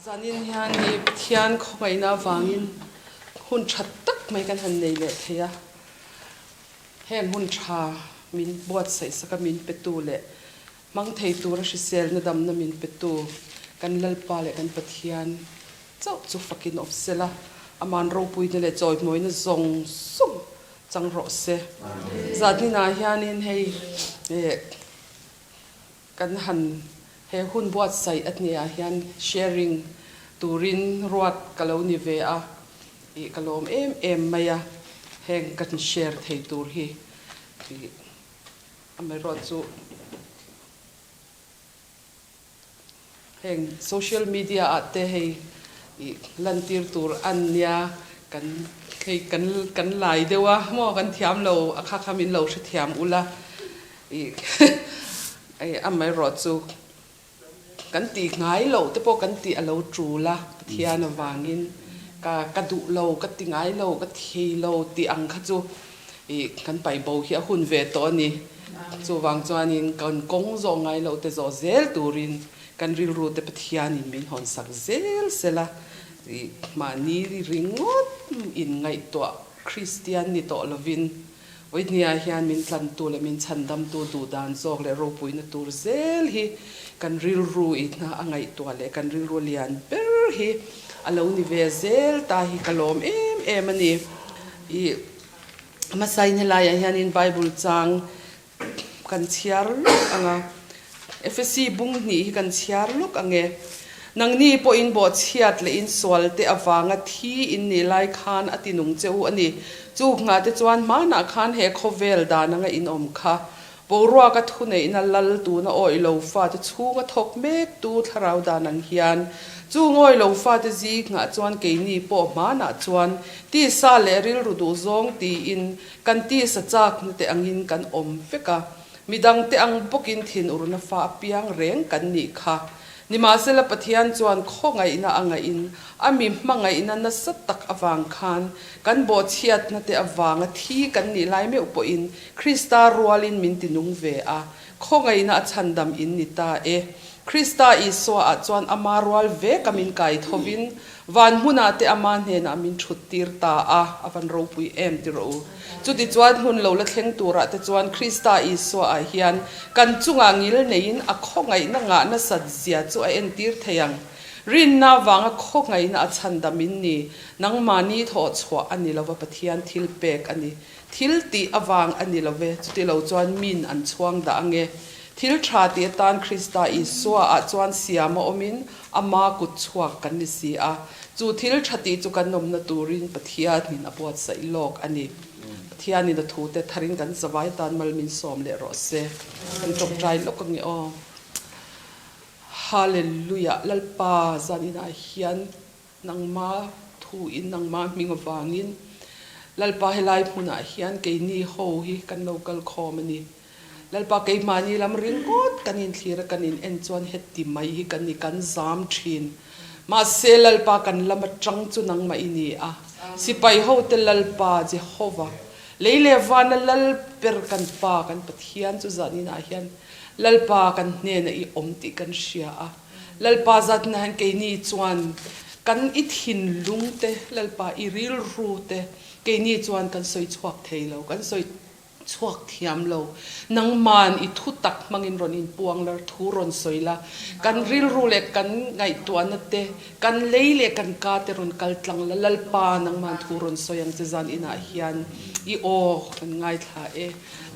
Zanin hian i Pathian khawngaihna avangin hun tha tak mai kan han nei leh thei a. Heng hun tha min buatsaih saka min petu leh hmang thei tura hriselna damna min petu kan Lalpa leh kan Pathian chauh chu fakin awm sela, Aman ropuina leh chawihmawina zawng zawng chang rawh se. Zaninah hianin hei Kan han he hun buatsaih a hniah hian sharing turin ruat ka lo ni ve a, ih ka lawm em em mai a, heng kan share thei tur hi ih amaherawhchu heng social media ah te hei ih lantir tur a nia kan hei kan kan lai deuh a maw kan thiam lo a kha kha min lo hrethiam ula. Ih amaherawhchu kan tih ngai loh te pawh kan tih a lo tul a, Pathian avangin ka ka duh lo, ka ti ngai lo, ka thei lo tih ang kha chu ih kan paih bo hi a hun ve tawh a ni. Chuvang chuanin kan kawng zawh ngai loh te zawh zel turin kan rilru te Pathianin min hawnsak zel sela ih mahni ringawt inngaihtuah Kristian ni tawh lovin Vawinia hian min tlantu leh min chhandamtu duhdan zawk leh ropuina tur zel hi kan rilru ihna a ngaihtuah leh kan rilru lian ber hi a lo ni ve zel ta hi ka lawm em em a ni. Ih hmasain helaiah hianin Bible chang Kan chhiar lawk ang a, Efesi bung hnih hi kan chhiar lawk ang e. Nangni pawhin bawhchhiat leh insual te avanga thi in nih lai khan a ti nung che u a ni. Chu nghah te chuan hmanah khan he khawvel dan anga in awm kha. Boruaka thuneihna lal tuna awih lo fate chhunga thawk mek tu thlarau dan ang hian chu ngawi lo fate zinghah chuan keini pawh hmanah chuan tisa leh rilru duhzawng tiin Kan tisa chakna te angin kan awm vek a, midangte ang bawkin thinurna fa apiang reng kan nih kha. Nimahsela Pathian chuan khawngaihna a ngaihin a mi hmangaihna nasa tak avang khan kan bawhchhiatna te avanga thi kan nih lai meuh pawhin Krista rualin min ti nung ve a, khawngaihna a chhandam in ni ta e. Krista Isua ah chuan ama rual vek a min kai thovin Van hmunah te ama hnenah min thut tir ta a, a van ropui em ti rawh u. Chutichuan hmun lo la thleng turah te chuan Krista Isua ah hian kan chungah ngil neiin a khawngaihna ngah nasat zia chu a entir thei ang. Rinna avanga khawngaihna a chhandam in ni, nangmahni thawh chhuah a ni lova Pathian thil pek a ni. Thil tih avang a ni love, chuti lo chuan min an chhuang dah ange. Thil tha tih atan Krista Isua ah chuan siam a awmin Ama kut chhuak kan ni si a, chu thil tha tih chu kan awmna turin Pathianin a buatsaih lawk a ni. Pathianin a thute tharin kan zavai tan mal min sawm leh rawh se. Kan tawngtai lawk ange aw. Hallelujah Lalpa zan inah hian nangma thu in nangma hming avangin Lalpa helai hmunah hian keini ho hi kan lo kal khawm a ni. Lalpa keimahni lam ringawt kan inthlir a kan in en chuan heti mai hi kan ni kan zam thin. Mahse Lalpa kan lam atang chu nangmah i ni a. Sipai hote Lalpa Jehova, lei leh vana lal ber kan Pa kan Pathian chu zaninah hian Lalpa kan hnenah i awm tih kan hria a. Lalpa zaninah hian keini chuan kan i thinlung te Lalpa i rilru te keini chuan kan sawi chhuak thei lo kan sawi Chhuak thiam lo. Nangman i thu tak hmangin rawn inpuang lar thu rawn sawi la. Kan rilru leh kan ngaihtuahna te, kan lei leh kan ka te rawn kal tlang la. Lalpa, nangman thu rawn sawi ang che zan inah hian i aw kan ngaithla e.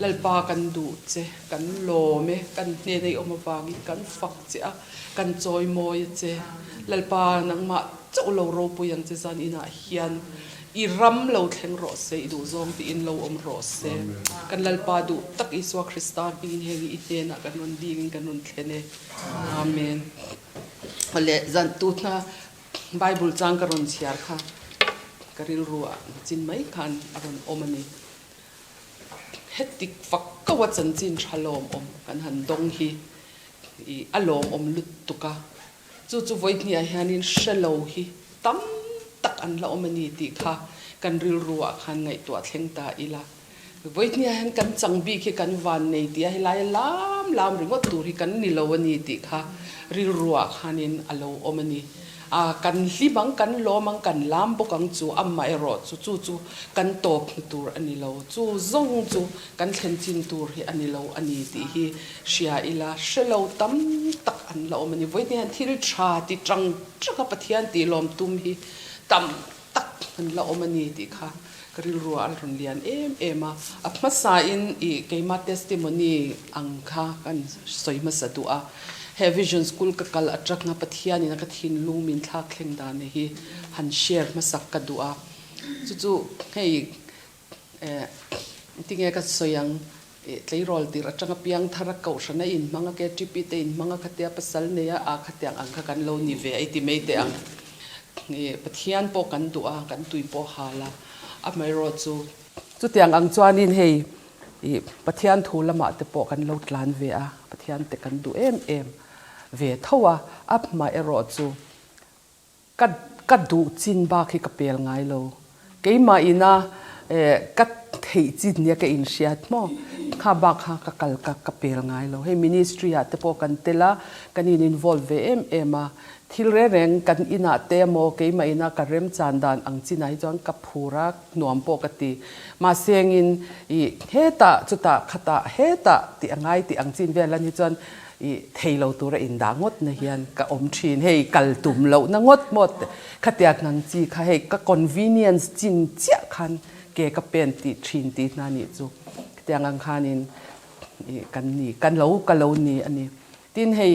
Lalpa kan duh che, kan lawm e, kan hnena i awm avangin kan fak che a, kan chawimawi a che. Lalpa, nangmah chauh lo ropui ang che zan inah hian. I ram lo thleng rawh se, i duh zawng tiin lo awm rawh se. Kan Lalpa duh tak Isua Krista hmingin heng hi i hnenah kan rawn dingin kan rawn thlen e. Amen. Awle zan tutna Bible chang ka rawn chhiar kha ka rilru ah chin mai khan a rawn awm a ni. Heti fak ko a chanchin tha lawmawm kan han dawng hi i a lawmawm lutuk a. Chu chu vawihniah hianin hre lo hi tam tak an la awm a ni tih kha kan rilruah khan ngaihtuah thleng ta ila. Vawihniah hian kan chang bik hi kan van nei tih a helaia lam lam ringawt tur hi kan ni lo a ni tih kha rilruah khanin a lo awm a ni. A, kan hlim ang, kan lawm ang, kan lam bawk ang chu, amaherawh chu chu chu kan tawp hnu tur a ni lo. Chu zawng chu kan thlen chin tur hi a ni lo a ni tih hi hria ila, hre lo tam tak an la awm a ni. Vawiin hian thil tha ti tang tanga Pathian tih lawm tum hi tam tak an la awm a ni tih kha ka rilru ah a rawn lian em em a. A hmasain i keima testimony ang kha kan sawi hmasa duh a. He Vision School ka kal atanga Pathianin a ka thinlung min thlak thleng dan hi han share hmasak ka duh a. Chu chu hei eh tinge ka sawi ang eh tleirawl tir atanga piang thar a kohhran a inhmang a KTP te inhmang a khatia pasal nei a ah khatiang ang kha kan lo ni ve a i ti mai teh ang. Eh Pathian pawh kan duh a kan tui pawh hal a amaherawh chu chutiang ang chuanin hei ih Pathian thu lamah te pawh kan lo tlan ve a Pathian te kan duh em em ve tho a amaherawh chu Ka ka duh chin bak hi ka pel ngai lo. Keimah ina ka theih chin nia ka inhriat maw? Kha bak kha ka kal ka ka pel ngai lo. Hei ministry ah te pawh kan tel a, kan in involve ve em em a. Thil reng reng kan inah te emaw keimah ina ka remchan dan ang chinah hi chuan ka phur a, nuam pawh ka ti. Mahse engin ih hetah chutah khatah hetah tih a ngai tih ang chin vel an hi chuan I thei lo tura indah ngawt na hian ka awm thin, hei kal tum loh na ngawt mawt khatiang ang chi kha hei ka convenience chin chiah khan ke ka pen tih thin tih hna nih chu khatiang ang khanin i kan ni kan lo ka lo ni a ni. Tin hei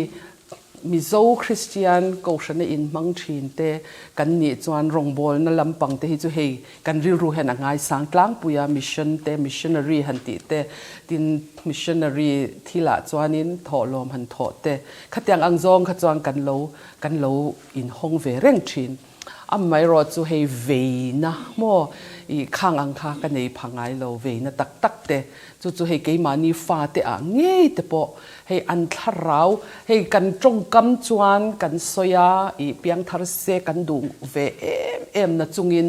Mizo Kristian Kohhrana inhmang thin te kan nih chuan rawngbawlna lampang te hi chu hei Kan rilru hian a ngaisang tlangpui a, mission te, missionary han tih te, tin missionary thilah chuanin thawhlawm han thawh te, khatiang ang zawng kha chuan kan lo kan lo inhawng ve reng thin. Amaherawh chu hei veina maw ih khang ang kha ka nei pha ngai lo, veina tak tak te, chu chu hei keimahni fate ah ngei te pawh hei an thlarau, hei kan tawngkam chuan kan sawi a, ih piangthar se kan duh ve em em na chungin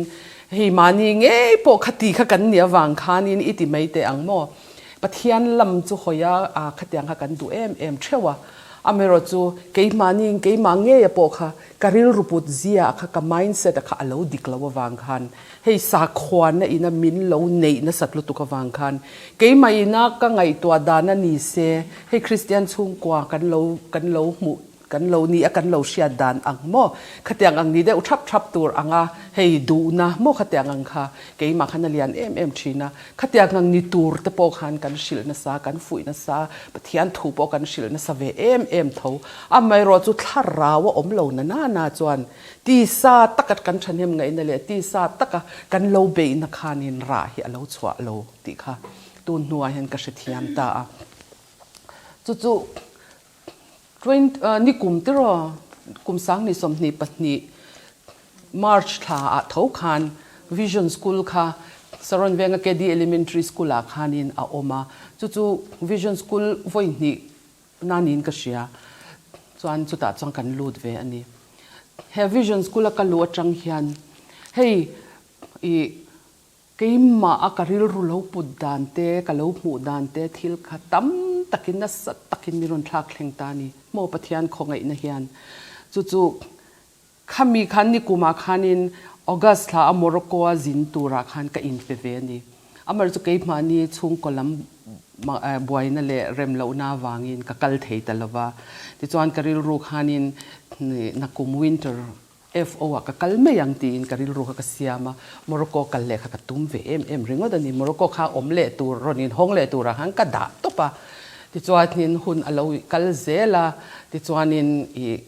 hei mahni ngei pawh khati kha kan nih avang khanin i ti mai teh ang maw? Pathian lam chu hawi a, ah khatiang kha kan duh em em theuh a, amaherawh chu keimahni keimah ngeia pawh kha ka rilru put zia kha ka mindset a kha a lo dik lo avang khan Hei sakhuana ina min lo neih nasat lutuk avang khan keimah ina ka ngaihtuah dan a ni se, hei Kristian chhungkua kan lo kan lo hmuh kan lo ni a kan lo hriat dan ang maw? Khatiang ang ni deuh thap thap tur anga hei duhna maw khatiang ang kha keimah khan a lian em em thin a, khatiang ang ni tur te pawh khan kan hrilh nasa, kan fuih nasa, Pathian thu pawh kan hrilh nasa ve em em tho. Amaherawh chu thlarau a awm lo na na na chuan Tisa taka kan thahnem ngaihna leh tisa taka kan lo beihna khanin rah hi a lo chhuah lo tih kha tun hnuah hian ka hrethiam ta a. Chu chu ni kum tiraw kum sangni 22 March thla ah tho khan Vision School kha Saron Venga KD Elementary School ah khanin a awm a. Chu chu Vision School vawi hnih Nanin ka hria chuan chutah chuan kan lut ve a ni. He Vision School a ka luh atang hian hei i keimah a ka rilru lo put dan te, ka lo hmuh dan te thil kha tam takin nasa takin min rawn thlak thleng ta a ni. Maw Pathian khawngaihna hian chu chu Khami khan nikumah khanin August thla a Morocco a zin turah khan ka inpe ve a ni. Amar chu keimahni chhungkaw lam buaina leh rem lohna avangin ka kal thei ta lova. Tichuan ka rilru khanin nakum winter FO ah ka kal mai ang tiin ka rilru kha ka siam a. Morocco kal leh kha ka tum ve em em ringawt a ni. Morocco kha awm leh tur, rawn inhawng leh turah khan ka dah tawp a. Tichuanin hun a lo kal zel a, tichuanin ih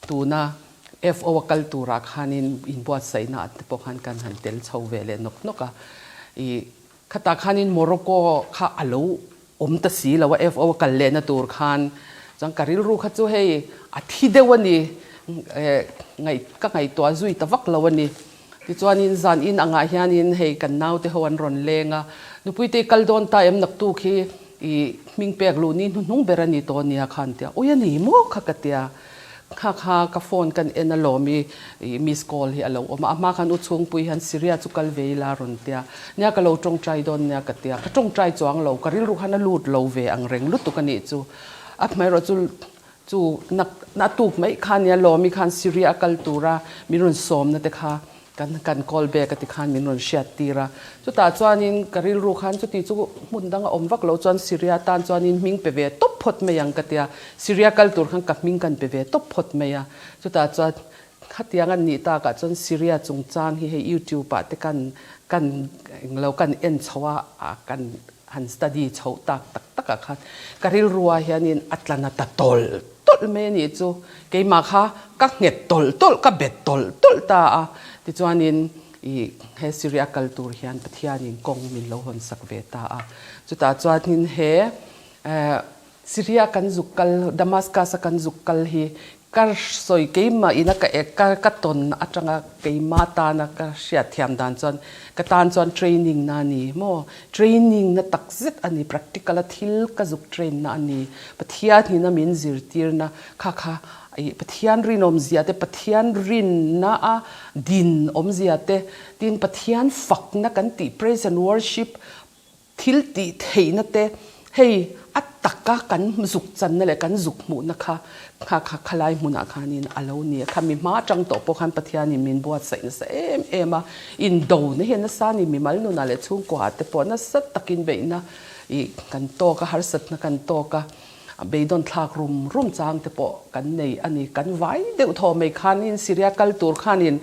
Tuna FO a kal turah khanin inbuatsaihna te pawh khan kan han tel chho ve leh nawk nawk a. Ih khatah khanin Morocco kha a lo awm ta si lo a, FO a kal lehna tur khan chuan ka rilru kha chu hei a thi deuh a ni, eh ngaih ka ngaihtuah zui ta vak lo a ni. Tichuanin zan in angah hianin hei kan naute ho an rawn leng a, Nupuite i kal dawn ta em naktuk hi i hming pek luh ni hnuhnung ber a ni tawh nia khan tia, ui a ni maw kha ka tia, kha kha ka phone kan en alawm i i miss call hi a lo awm a, a hma khan u chhungpui hian Syria chu kal ve ila a rawn tia, nia ka lo tawngtai dawn nia ka tia, ka tawngtai chuang lo, ka rilru khan a lut lo ve ang reng lutuk a nih chu, a hmaerawh chu. Chu nak a tuk mai kha nia Lawmi khan Syria a kal tura min rawn sawmna te kha kan kan call back a ti khan min rawn hriat tir a. Chutah chuanin ka rilru khan chuti chu hmun dang a awm vak lo chuan Syria tan chuanin hming pe ve tawp phawt mai ang ka tia. Syria kal tur khan ka hming kan pe ve tawp phawt mai a. Chutah chuan Khatiang an nih takah chuan Syria chungchang hi hei YouTube ah te kan kan englo kan en chho a, kan han study chhoh tak tak takah khan ka rilrua hianin a tla na ta tawlh tawlh mai a nih chu. Keimah kha ka nghet tawlh tawlh, ka bet tawlh tawlh ta a. Tichuanin ih he Syria kal tur hian Pathianin kawng min lo hawn sak ve ta a. Chutah chuanin he Syria kan zuk kal, Damascus a kan zuk kal hi Ka sawi keimah ina ka ek ka ka tawn atanga keimah tana ka hriat thiam dan chuan ka tan chuan training na a ni maw? Training na tak zet a ni, practical a thil ka zuk train na a ni. Pathian ina min zirtirna kha kha ih Pathian rinawmzia te, Pathian rinna a din awmzia te, tin Pathian fakna kan tih praise and worship Thil tih theihna te, hei a taka kan zuk channa leh kan zuk hmuhna kha kha kha khalai hmunah khanin a lo ni a. Khami hma atang tawh pawh khan Pathianin min buatsaih nasa em em a, indona hi a nasa a ni, mimal nunah leh chhungkuaah te pawh nasa takin beihna ih kan tawk a, harsatna kan tawk a. A beidawn thlak rum rum chang te pawh kan nei a ni. Kan vai deuh thaw mai khanin Syria kal tur khanin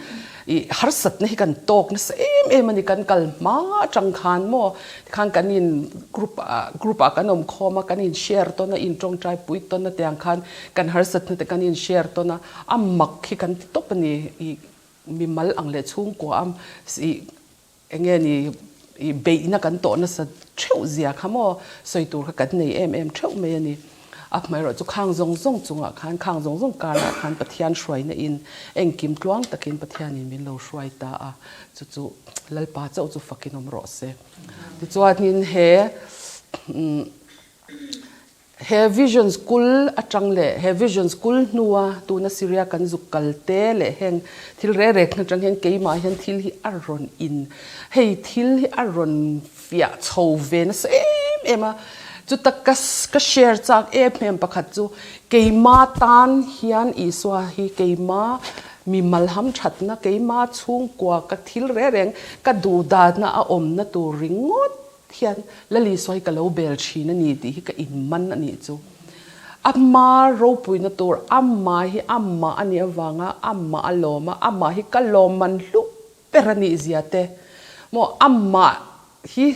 ih harsatna hi kan tawk nasa em em a ni. Kan kal hma atang khan maw tikhan kan in group ah group ah kan awm khawm a, kan in share tawn a, in tawngtai pui tawn a tiang khan kan harsatna te kan in share tawn a, a mak hi kan ti tawp a ni. Ih mimal ang leh chhungkua a ih Enge ni i beihna kan tawh nasa theuh zia kha maw sawi tur kha kan nei em em theuh mai a ni. A hmaerawh chu khang zawng zawng chungah khan, khang zawng zawng karah khan Pathian hruaina in engkim tluang takin Pathianin min lo hruai ta a, chu chu Lalpa chauh chu fakin awm rawh se. Tichuanin he umm. He Vision School atang leh he Vision School hnua tuna Syria kan zuk kal te leh heng thil reh rek atang hian keimah hian thil hi a rawn in hei thil hi a rawn fiah chho ve nasa em em a, chuta ka ka share chak em em pakhat chu keima tan hian Isua hi keima mimal hamthatna keima chhungkua ka thil reh reng ka duhdana a awmna tur ringawt Hian Lali sawi ka lo bel thin a ni tih hi ka inman a nih chu. Ama ropuina tur, ama hi amah a nih avanga amah a lawm a, amah hi ka lawmman hlu ber a nih zia te maw, amah hi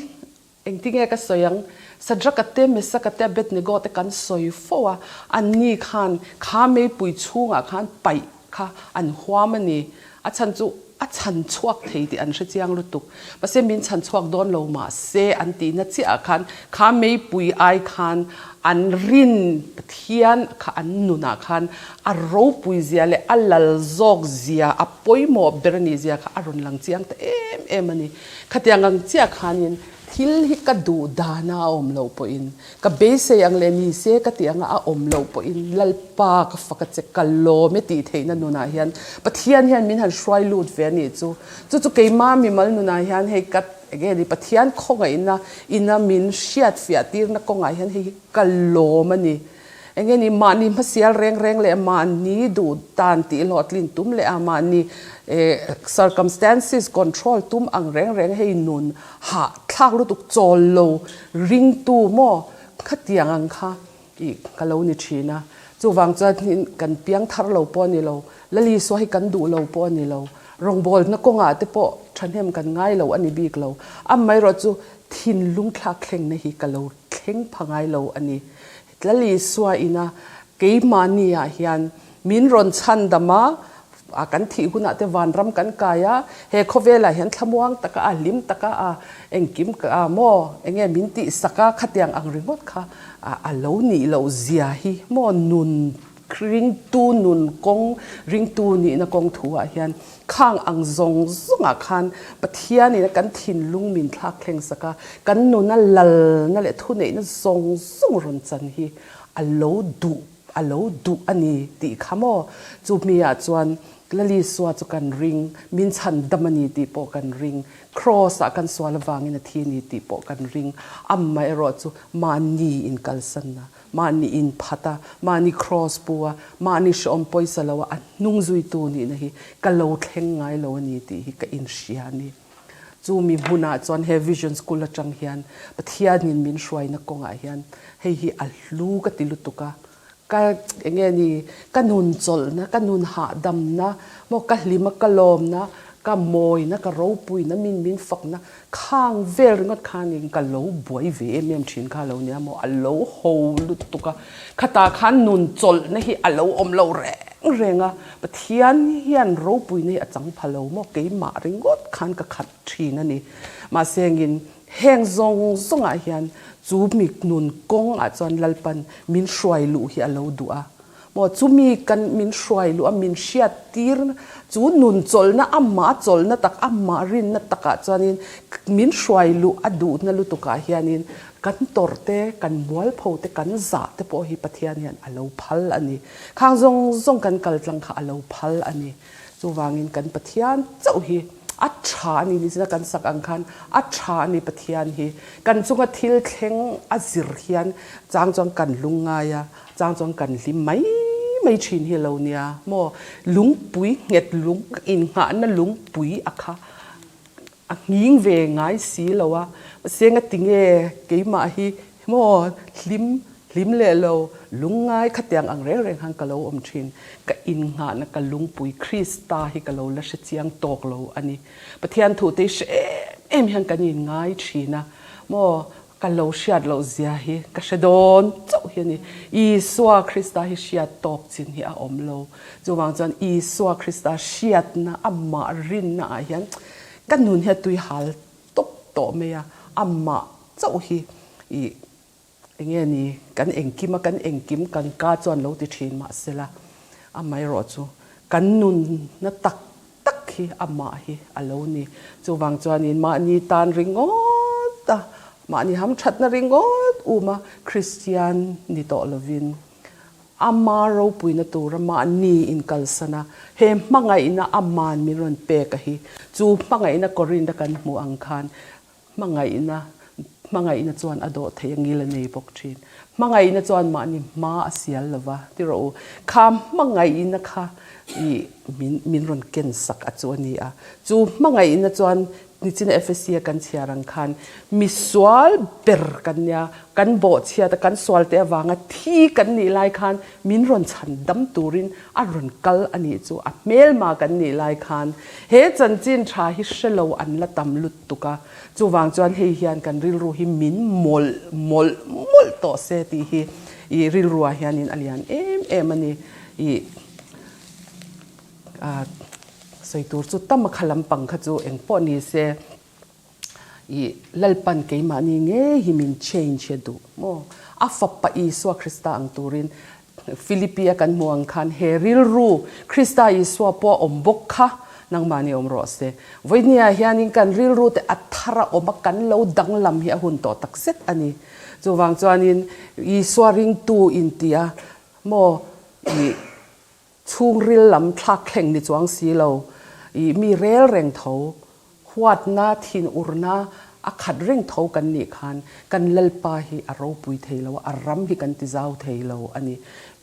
engtinge ka sawi ang, Sadraka te, Mesaka te, Abednego te kan sawi fo a, anni khan kha meipui chhungah khan paih kha an huam a ni. A chhan chu a chhan chhuak thei tih an hre chiang lutuk. Mahse min chhan chhuak dawn lo mahse an tihna chiah ah khan kha meipui ai khan an rin Pathian kha an nunah khan a ropui zia leh a lal zawk zia a pawimawh ber a nih zia kha a rawn lang chiang ta em em a ni. Khatiang ang chiah khanin thil hi ka duh dana a awm loh pawhin Ka beisei ang leh ni se ka tih anga a awm loh pawhin Lalpa ka fak a che, ka lawm e tih theihna nunah hian Pathian hian min han hruai lut ve a nih chu. Chu chu keimah mimal nunah hian hei ka enge ni Pathian khawngaihna ina min hriatfiah tirna kawngah hian hei hi ka lawm a ni. Enge ni mahni hmasial reng reng leh mahni duh dan tih hlawhtlin tum leh a mahni circumstances control tum ang reng reng hei nun hah thlak lutuk chawl lo Ringtu maw khatiang ang kha ih ka lo ni thin a, chuvang chuan kan piang thar lo pawh a ni lo, Lalisua hi kan duh lo pawh a ni lo, rawngbawlna kawngah te pawh thahnem kan ngai lo a ni bik lo, amaherawh chu thinlung thlak thlengna hi ka lo thleng pha ngai lo a ni. Lalisua ina keimahni ah hian min rawn chhandam a, A kan thih hunah te vanram kan kai a, he khawvelah hian thlamuang taka a hlim taka a engkim a maw enge min tih sak a khatiang ang ringawt kha a lo nih loh zia hi maw nun ringtu nun kawng ringtu nihna kawng thu ah hian khang ang zawng zawngah khan Pathianin a kan thinlung min thlak thleng sak a, kan nuna lalna leh thuneihna zawng zawng rawn chan hi a lo duh A lo duh a ni tih kha maw? Chu hmiah chuan Lal Isua chu kan ring, min chhandam a ni tih pawh kan ring, Kraws-ah kan sual avangin a thi a ni tih pawh kan ring. Amaherawh chu mahni inkalsanna, mahni inphat a, mahni kraws pu a, mahni hrehawm pawisa lo a, a hnung zuitu nihna hi ka lo thleng ngai lo a ni tih hi ka inhria a ni. Chu mi hmunah chuan he Vision School atang hian Pathianin min hruaina kawngah hian hei hi a hlu ka ti lutuk a, Ka enge ni, ka nun chawlhna, ka nun hahdamna, maw ka hlima ka lawmna, ka mawina, ka ropuina, min min fakna khang vel ringawt khanin ka lo buai ve em em thin kha lo nia maw, a lo ho lutuk a, khatah khan nun chawlhna hi a lo awm lo reng reng a, Pathian hian ropuina hi a chang pha lo maw, keimah ringawt khan ka khat thin a ni. Mahse engin Heng zawng zawngah hian chu mi nun kawngah chuan Lalpan min hruai luh hi a lo duh a. Maw chumi kan min hruai luh a, min hriat tir chu nun chawlhna, amah chawlhna tak, amah rinna takah chuanin min hruai luh a duhna lutukah hianin kan tawrh te, kan mualpho te, kan zah te pawh hi Pathian hian a lo phal a ni. Khang zawng zawng kan kal tlang kha a lo phal a ni. Chuvangin kan Pathian chauh hi a tha a ni nizina kan sak ang khan a tha a ni Pathian hi. Kan chunga thil thleng a zir hian chang chuan kan lung ngai a, chang chuan kan hlim mai mai thin hi lo nia maw. Lungpui nghet lung innghahna lungpui a kha a nghing ve ngai si lo a, mahse ngatinge keimah hi maw hlim hlim leh lo lungngai khatiang ang reng reng khan ka lo awm thin, ka innghahna ka lungpui Krista hi ka lo la hre chiang tawk lo a ni. Pathian thu te hi hre em em hian kan inngai thin a maw Ka lo hriat loh zia hi ka hre dawn chauh hi a ni. Isua Krista hi hriat tawk chin hi a awm lo. Chuvang chuan Isua Krista hriatna, amah rinna ah hian ka nun hi a tui hal tawp tawh mai a. Amah chauh hi ih enge ni kan engkim a, kan engkim kan ka chuan lo ti thin mahsela amaherawh chu kan nunna tak tak hi amah hi a lo ni. Chuvang chuanin mahni tan ringawt a, mahni hamthatna ringawt um a Kristian ni tawh lovin ama ropuina tura mahni inkalsan a, he hmangaihna aman min rawn pek a hi, chu hmangaihna Korinth a kan hmuh ang khan Hmangaihna, Hmangaihna chuan a dawh theih a ngil a nei bawk thin. Hmangaihna chuan mahni hma a sial lo va, ti rawh u. Kha hmangaihna kha i min min rawn ken sak a chu a ni a. Chu hmangaihna chuan nichina Ephesi a kan chhiar ang khan misual ber kan nia, kan bawhchhiat a, kan sualte avanga thi kan nih lai khan min rawn chhan dam turin a rawn kal a nih chu. A hmelma kan nih lai khan he chanchin tha hi hre lo an la tam lut tuk a, chuvang chuan hei hian kan rilru hi min mawlh mawlh mawlh tawh se tih hi i rilruah hianin a lian em em a ni. I sawi tur chu tam a kha lampang kha chu eng pawh ni se i Lalpan keimahni ngei hi min change a duh maw? A fapa Isua Krista ang turin Philippi a kan hmuh ang khan he rilru Krista Isua pawh a awm bawk kha nangmahni awm rawh se. Vawinia hianin kan rilru te a thar a awm a, kan lo danglam hi a hun tawh tak zet a ni. Chuvang chuanin Isua ringtu intia maw i Chhungril lam thlak thleng ni chuang si lo i mi rel reng tho, huatna, thinurna a khat reng tho kan nih khan kan Lalpa hi a ropui thei lo a, a ram hi kan ti zau thei lo a ni.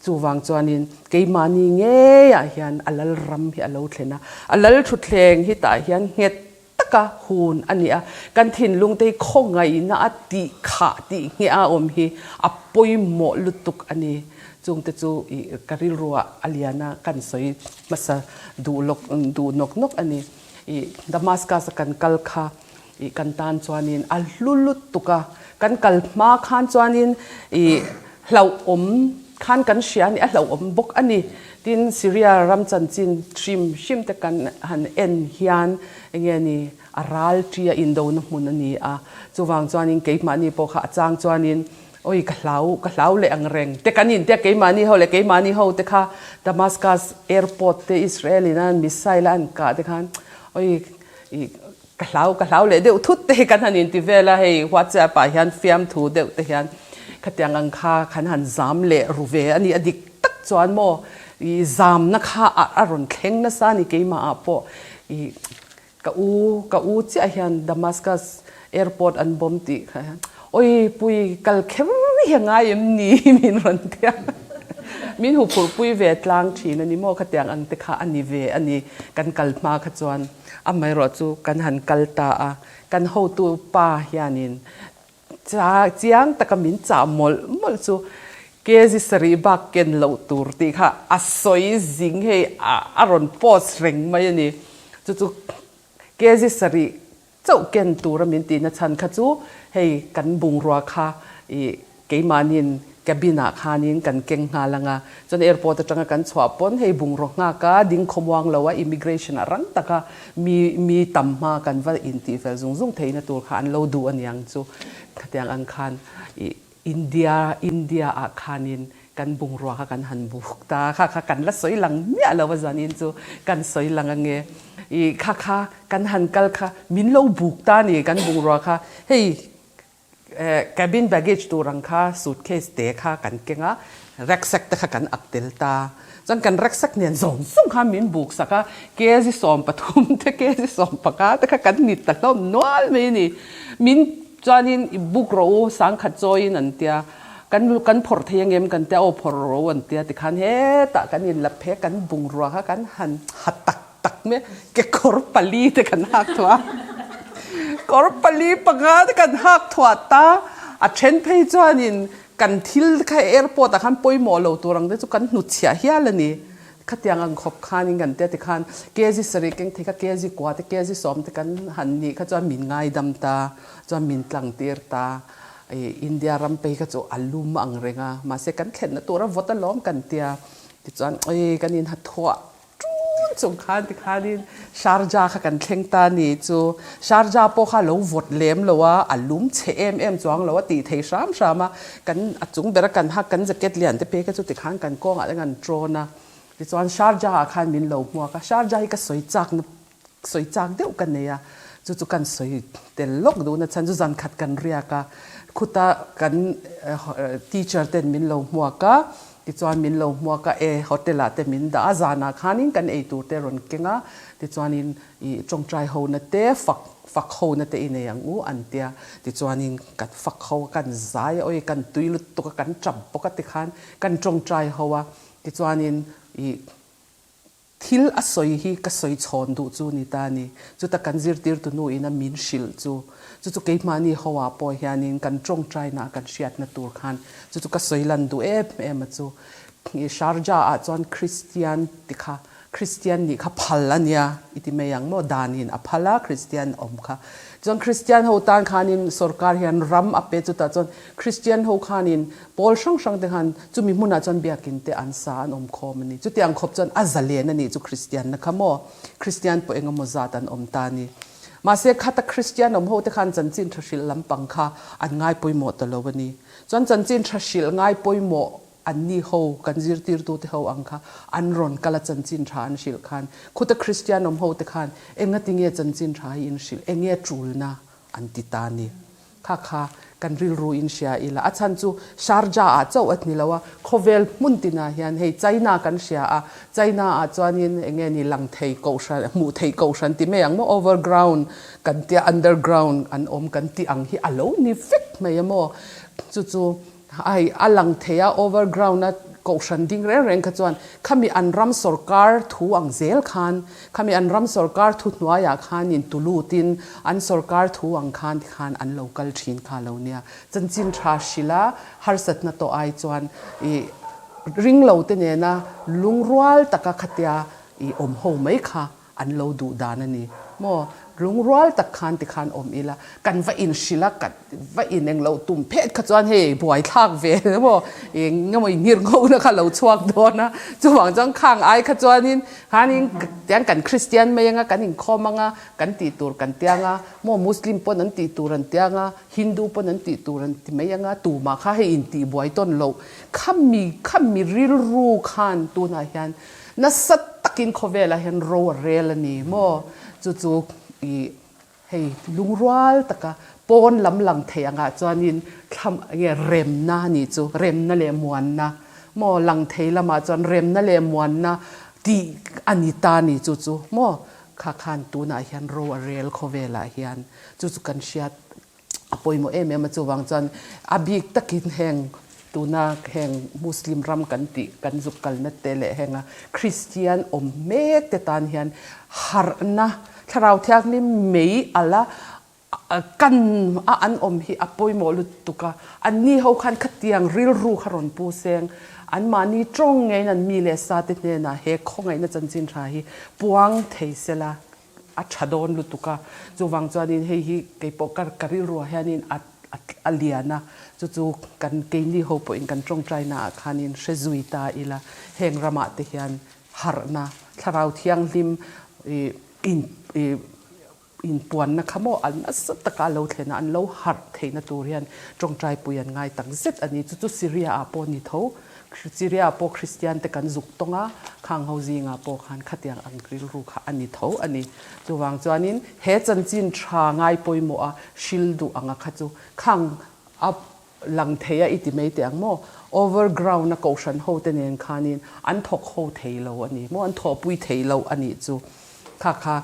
Chuvang chuanin keimahni ngeiah hian a Lalram hi a lo thlen a, a Lalthutthleng hi tah hian nghet taka hun a ni a, kan thinlung te hi khawngaihna a tih khah tih ngheh a awm hi a pawimawh lutuk a ni. Chungte chu i ka rilruah a lian a, kan sawi hmasa duh lawk duh nawk nawk a ni. I Damascus a kan kal kha i kan tan chuanin a hlu lutuk a, kan kal hma khan chuanin i hlauhawm khan kan hria a ni, a hlauhawm bawk a ni. Tin, Syria ram chanchin hrim hrim te kan han en hian enge ni a ral ṭi a indona hmun a ni a, chuvang chuanin keimahni pawh kha a chang chuanin awi ka hlau ka hlau leh ang reng te kan intia keimahni ho leh keimahni ho te kha Damascus airport te Israel in a missile a an kah te khan awi i ka hlau ka hlau leh deuh thut te hi kan han inti vel a, hei WhatsApp ah hian fiamthu deuh te hian khatiang ang kha kan han zam leh ru ve a ni a dik tak chuan maw. I zamna kha a rawn thleng nasa a ni keimah ah pawh i ka u ka u chiah hian Damascus airport an bomb tih kha hian oi pui kal kher hi a ngai em ni min rawn ti a min huphurh pui ve tlang thin a ni maw khatiang ang te kha a ni ve a ni kan kal hma kha chuan amaherawh chu kan han kal ta a kan hotu pa hianin Chiang taka min chah mawlh mawlh chu kg sarih bak ken loh tur tih kha a sawi zing hei a rawn post reng mai a ni. Chu chu kg sarih chauh ken tura min tihna chhan kha chu hei kan bungrua kha ih keimahniin cabin ah khanin kan keng nghal ang a, chuan airport atanga kan chhuah pawn hei bungraw nghak a ding khawmuang lo a immigration ah rang taka mi mi tam hma kan va intih fel zung zung theihna tur kha an lo duh aniang chu khatiang ang khan ih India India ah khanin kan bungrua kha kan han buk ta kha kha kan la sawi lang miah lo a zanin chu kan sawi lang ange ih kha kha kan han kal kha min lo buk ta a ni kan bungrua kha hei Cabin baggage tur ang kha suitcase te kha kan keng a, rucksack te kha kan ak tel ta. Chuan kan rucksack nen zawng zawng kha min buk sak a, kg 13 te kg 15 te kha kan nit ta hlawm nual mai a ni. Min chuanin i buk rawh u sangkhat chawiin an tia, kan kan phawrh thei angem kan tia aw phawrh rawh u an tia tikhan hetah kan inla phek kan bungrua kha kan han ha tak tak mai a, kekawr pali te kan hak thuah a, kawr pali panga te kan hak thuah ta, a then phei chuanin kan thil kha airport ah khan pawimawh lo tur ang te chu kan hnutchhiah hial a ni, khatiang ang khawp khanin kan tia tikhan kg sarih keng thei kha kg kua te kg sawm te kan han nih kha chuan min ngaidam ta, chuan min tlang tir ta, ih India ram phei kha chu a lum ang reng a, mahse kan thlenna tura vawt alawm kan tia, tichuan oi kan inha thuah Tun chung khan tikhanin Sharjah kha kan thleng ta ni chu. Sharjah pawh kha lo vawt lem lo a, a lum chhe em em chuang lo a tih thei hram hram a. Kan a chung bera kan hak kan jacket lian te phei kha chu tikhan kan kawngah te kan trawn a. Tichuan Sharjah ah khan min lo hmuak a, Sharjah hi ka sawi chak na sawi chak deuh ka nei a, chu chu kan sawi tel lawk duhna chhan chu zan khat kan riak a, khuta kan teacher ten min lo hmuak a, tichuan min lo hmuak a, e hotel ah te min dah a, zanah khanin kan ei tur te rawn keng a, tichuanin ih tawngtai hona te fak fak hona te i nei ang u an tia, tichuanin kan fak ho a, kan zai a, awi kan tui lutuk a, kan tap bawk a tikhan kan tawngtai ho a, tichuanin ih. Thil a sawi hi ka sawi chhawn duh chu ni ta ni. Chuta kan zirtirtu nu ina min hrilh chu, chu chu keimahni ho ah pawh hianin kan tawngtaina ah kan hriatna tur khan chu chu ka sawi lan duh em em a chu. Sharjah ah chuan Kristian ti kha Kristian nih kha phal a nia i ti mai ang maw? Danin a phal a Kristian awm kha. Chuan Kristian ho tan khanin sorkar hian ram a pe chutah chuan Kristian ho khanin Pawl hrang hrang te khan chumi hmunah chuan biakin te an sa an awm khawm a ni. Chutiang khawp chuan a zalen a nih chu Kristianna kha maw? Kristian pawh eng emaw zat an awm ta a ni. Mahse khata Kristian awm ho te khan chanchin tha hrilh lampang kha an ngai pawimawh ta lo a ni. Chuan chanchin tha hrilh ngai pawimawh an ni ho, kan zirtirtu te ho ang kha an rawn kal a chanchin tha an hrilh khan khuta Kristian awm ho te khan engatinge chanchin tha hi in hrilh, enge tulna an ti ta a ni. Kha kha kan rilru in hria ila, a chhan chu Sharjah ah chauh a ni lo a, khawvel hmun tinah hian hei China kan hria a, China ah chuanin eng nge ni lang thei kohhran, hmuh theih kohhran ti mai ang maw, overground kan tia underground an awm kan tih ang hi a lo ni vek mai a maw, chu chu Ai, a lang thei a, overground a kohhran ding reng reng kha chuan khami an ram sorkar thu ang zel khan, khami an ram sorkar thu hnuaiah khan in tulutin an sorkar thu ang khan ti khan an lo kal thin kha lo nia. Chanchin tha hrilh a, harsatna tawh ai chuan i ringlo te nena lungrual taka khatia i awm ho mai kha An lo duh dan a ni maw? Lungrual tak khan ti khan awm ila, kan va inhrilh a, kan va in englo tum phet kha chuan hei buaithlak ve maw? Eng emaw inghir ngho na kha lo chhuak dawn a, chuvang chuan khang ai kha chuanin khanin tiang kan Kristian mai anga kan inkhawm anga kan tih tur kan tiang a, maw Muslim pawn an tih tur an tiang a, Hindu pawn an tih tur an ti mai anga tumah kha hei intih buai tawn loh khami khami rilru khan tunah hian Nasa takin khawvelah hian ro a rel a ni maw? Chu chu i hei lungrual taka pawn lam lang thei angah chuanin thlam nge remna a nih chu, remna leh muanna. Maw lang thei lamah chuan remna leh muanna tih a ni ta ni chu chu maw kha khan tunah hian ro a rel khawvelah hian chu chu kan hriat a pawimawh em em a chuvang chuan a bik takin heng tuna heng Muslim ram kan tih kan zuk kalna te leh henga Kristian awm mek te tan hian harhna thlarau thianghlim mei ala Kan a an awm hi a pawimawh lutuk a, anni ho khan khatiang rilru kha rawn pu seng, anmahni tawng ngeiin an mi leh sa te hnenah he khawngaihna chanchin tha hi puang thei sela a tha dawn lutuk a, chuvang chuanin hei hi keipawh ka ka rilruah hianin a a lian a, chu chu kan keini ho pawhin kan tawngtaina ah khanin hre zui ta ila heng ramah te hian harhna thlarau thianghlim ih in ih Inpuanna kha maw an nasa taka a lo thlen a, an lo harh theihna tur hian tawngtaipui an ngai tak zet a ni. Chu chu Syria ah pawh ni tho. Syria ah pawh Kristian te kan zuk tawng a, khang ho zingah pawh khan khatiang ang rilru kha a ni tho a ni. Chuvang chuanin he chanchin tha ngai pawimawh a hril duh anga kha chu khang a lang thei a i ti mai teh ang maw? Overground a kohhran ho te nen khanin an thawk ho thei lo a ni maw? An thawhpui thei lo a nih chu. Kha kha.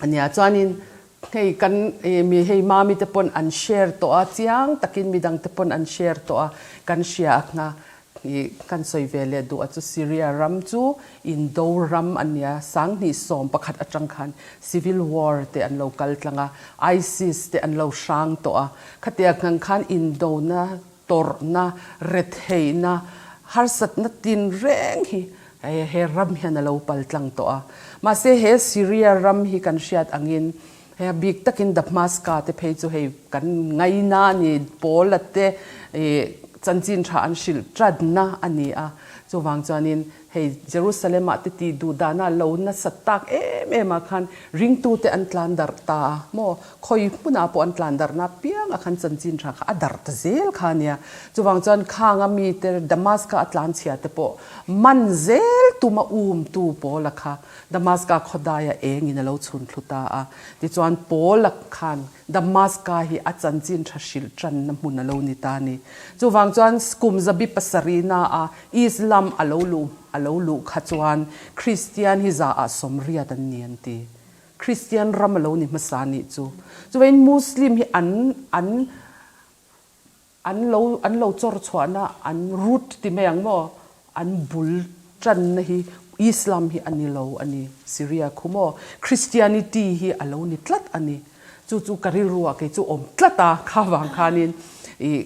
Ania chuanin hei kan mi hei mami te pawn an share tawh a chiang takin midang te pawn an share tawh a kan hria a kha ih kan sawi ve leh duh a chu Syria ram chu indo ram ania 2011 atang khan civil war te an lo kal tlang a ISIS te an lo hrang tawh a khatia khan khan indona tawrhna retheihna harsatna tin reng hi He ram hian a lo pal tlang tawh a. Mahse he Syria ram hi kan hriat angin hei a bik takin Damascus te phei chu hei kan ngaina a ni, Paula te chanchin tha an hrilh tanna a ni a. Chuvang chuanin hei Jerusalem ah te tih duh dana lo nasa tak em em ah khan ringtute an tlan darh ta a maw? Khawi hmunah pawh an tlan darhna apiangah khan chanchin tha kha a darh ta zel kha a nia. Chuvang chuan khanga mite Damascus a tlanchhia te pawh man zel tuma umtu Paula kha Damascus khawdaia engin a lo chhun thlu ta a. Tichuan Paula khan Damascus hi a chanchin tha hrilh tanna hmun a lo ni ta a ni. Chuvang chuan kum zabi pasarihna a Islam a lo luh a lo luh kha chuan Kristian hi zaah 80 an ni an ti. Kristian ram a lo ni hmasa nih chu. Chuvain Muslim hi an an an lo an lo chawr chhuahna an root ti mai ang maw an bul tanna hi Islam hi a ni lo a ni Syria khu maw Christianity hi a lo ni tlat a ni. Chu chu ka rilruah kei chu awm tlat a kha vang khanin ih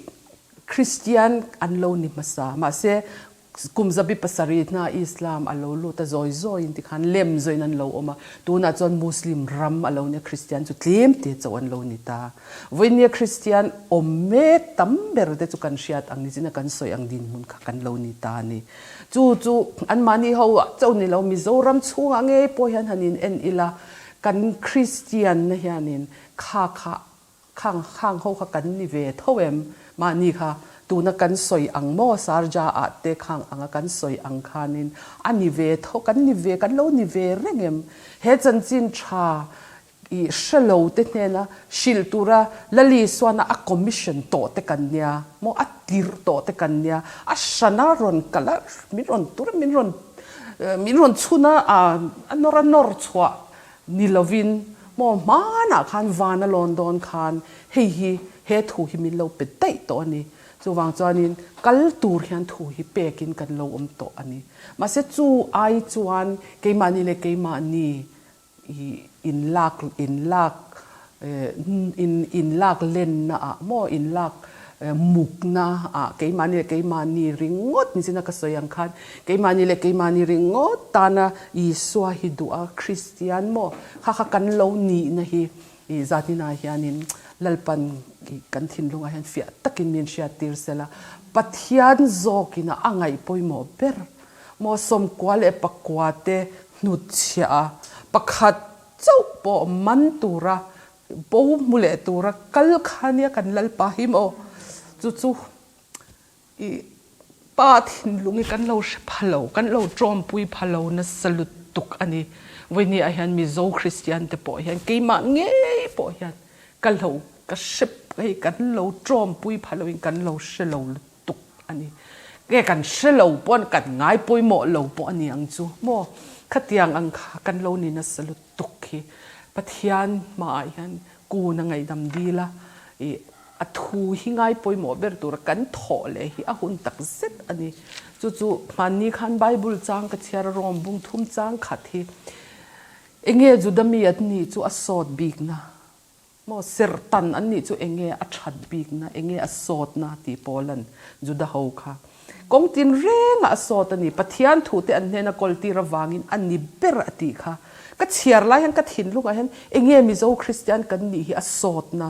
Christian an lo ni hmasa mahse Kum 700 hna Islam a lo lut a, zawi zawiin tikhan lem zawiin an lo awm a, tunah chuan Muslim ram a lo nia, Kristian chu tlem te chauh an lo ni ta. Vawinia Kristian awm mek tam ber te chu kan hriat ang nichin a kan sawi ang dinhmun kha kan lo ni ta a ni. Chu chu anmahni ho ah chauh ni lo Mizoram chhungah ngei pawh hian han in en ila kan Kristianna hianin kha kha Khang khang ho kha kan ni ve tho em? Mahni kha tuna kan sawi ang maw Sarja ah te khang anga kan sawi ang khanin a ni ve tho, kan ni ve, kan lo ni ve reng em? He chanchin tha i hre lo te hnena hrilh tura Lali Suana a commission tawh te kan nia maw, a tirh tawh te kan nia, a hrana rawn kal a, min rawn tur a, min rawn min rawn chhun a, a nawr a nawr chhuah Ni lovin, maw hmanah khan van a lawn dawn khan hei hi he thu hi min lo pe daih tawh a ni. Chuvang chuanin kal tur hian thu hi pekin kan lo awm tawh a ni. Mahse chu ai chuan keimahni leh keimahni i inlak inlak in inlak lenna ah maw inlak mukna ah keimahni leh keimahni ringawt ni china ka sawi ang khan keimahni leh keimahni ringawt tana Isua hi duh a Kristian maw kha kha kan lo nihna hi ih zaninah hianin Lalpan kan thinlungah hian fiah takin min hriattir sela Pathian zawkin a ngaih pawimawh ber maw 99 te hnutchhiah a pakhat chauh pawh man tura Bo hmu leh tura kal kha nia kan Lalpa hi maw? Chu chu i pa thinlung hi kan lo hre pha lo, kan lo tawmpui pha lo nasa lutuk a ni. Vawinia hian Mizo Kristian te pawh hian keimah ngei pawh hian ka lo ka hre hei kan lo tawmpui pha loin kan lo hre lo lutuk a ni. Nge kan hre lo pawh an kan ngai pawimawh lo pawh a ni ang chu maw? Khatiang ang kha kan lo ni nasa lutuk hi Pathian hmaah hian kun a ngaihdam dil a, ih a thu hi ngai pawimawh ber tura kan thawh leh hi a hun tak zet a ni. Chu chu hmanni khan Bible chang ka chhiar a rawng bung thum chang khat hi enge Juda mi an nih chu a sawt bikna Maw serhtan an nih chu enge a that bikna, enge a sawtna tih Paulan Juda ho kha kawng tin rengah a sawt a ni. Pathian thute an hnena kawltir avangin a ni ber a tih kha. Ka chhiar lai hian ka thinlungah hian enge Mizo Kristian kan nih hi a sawtna,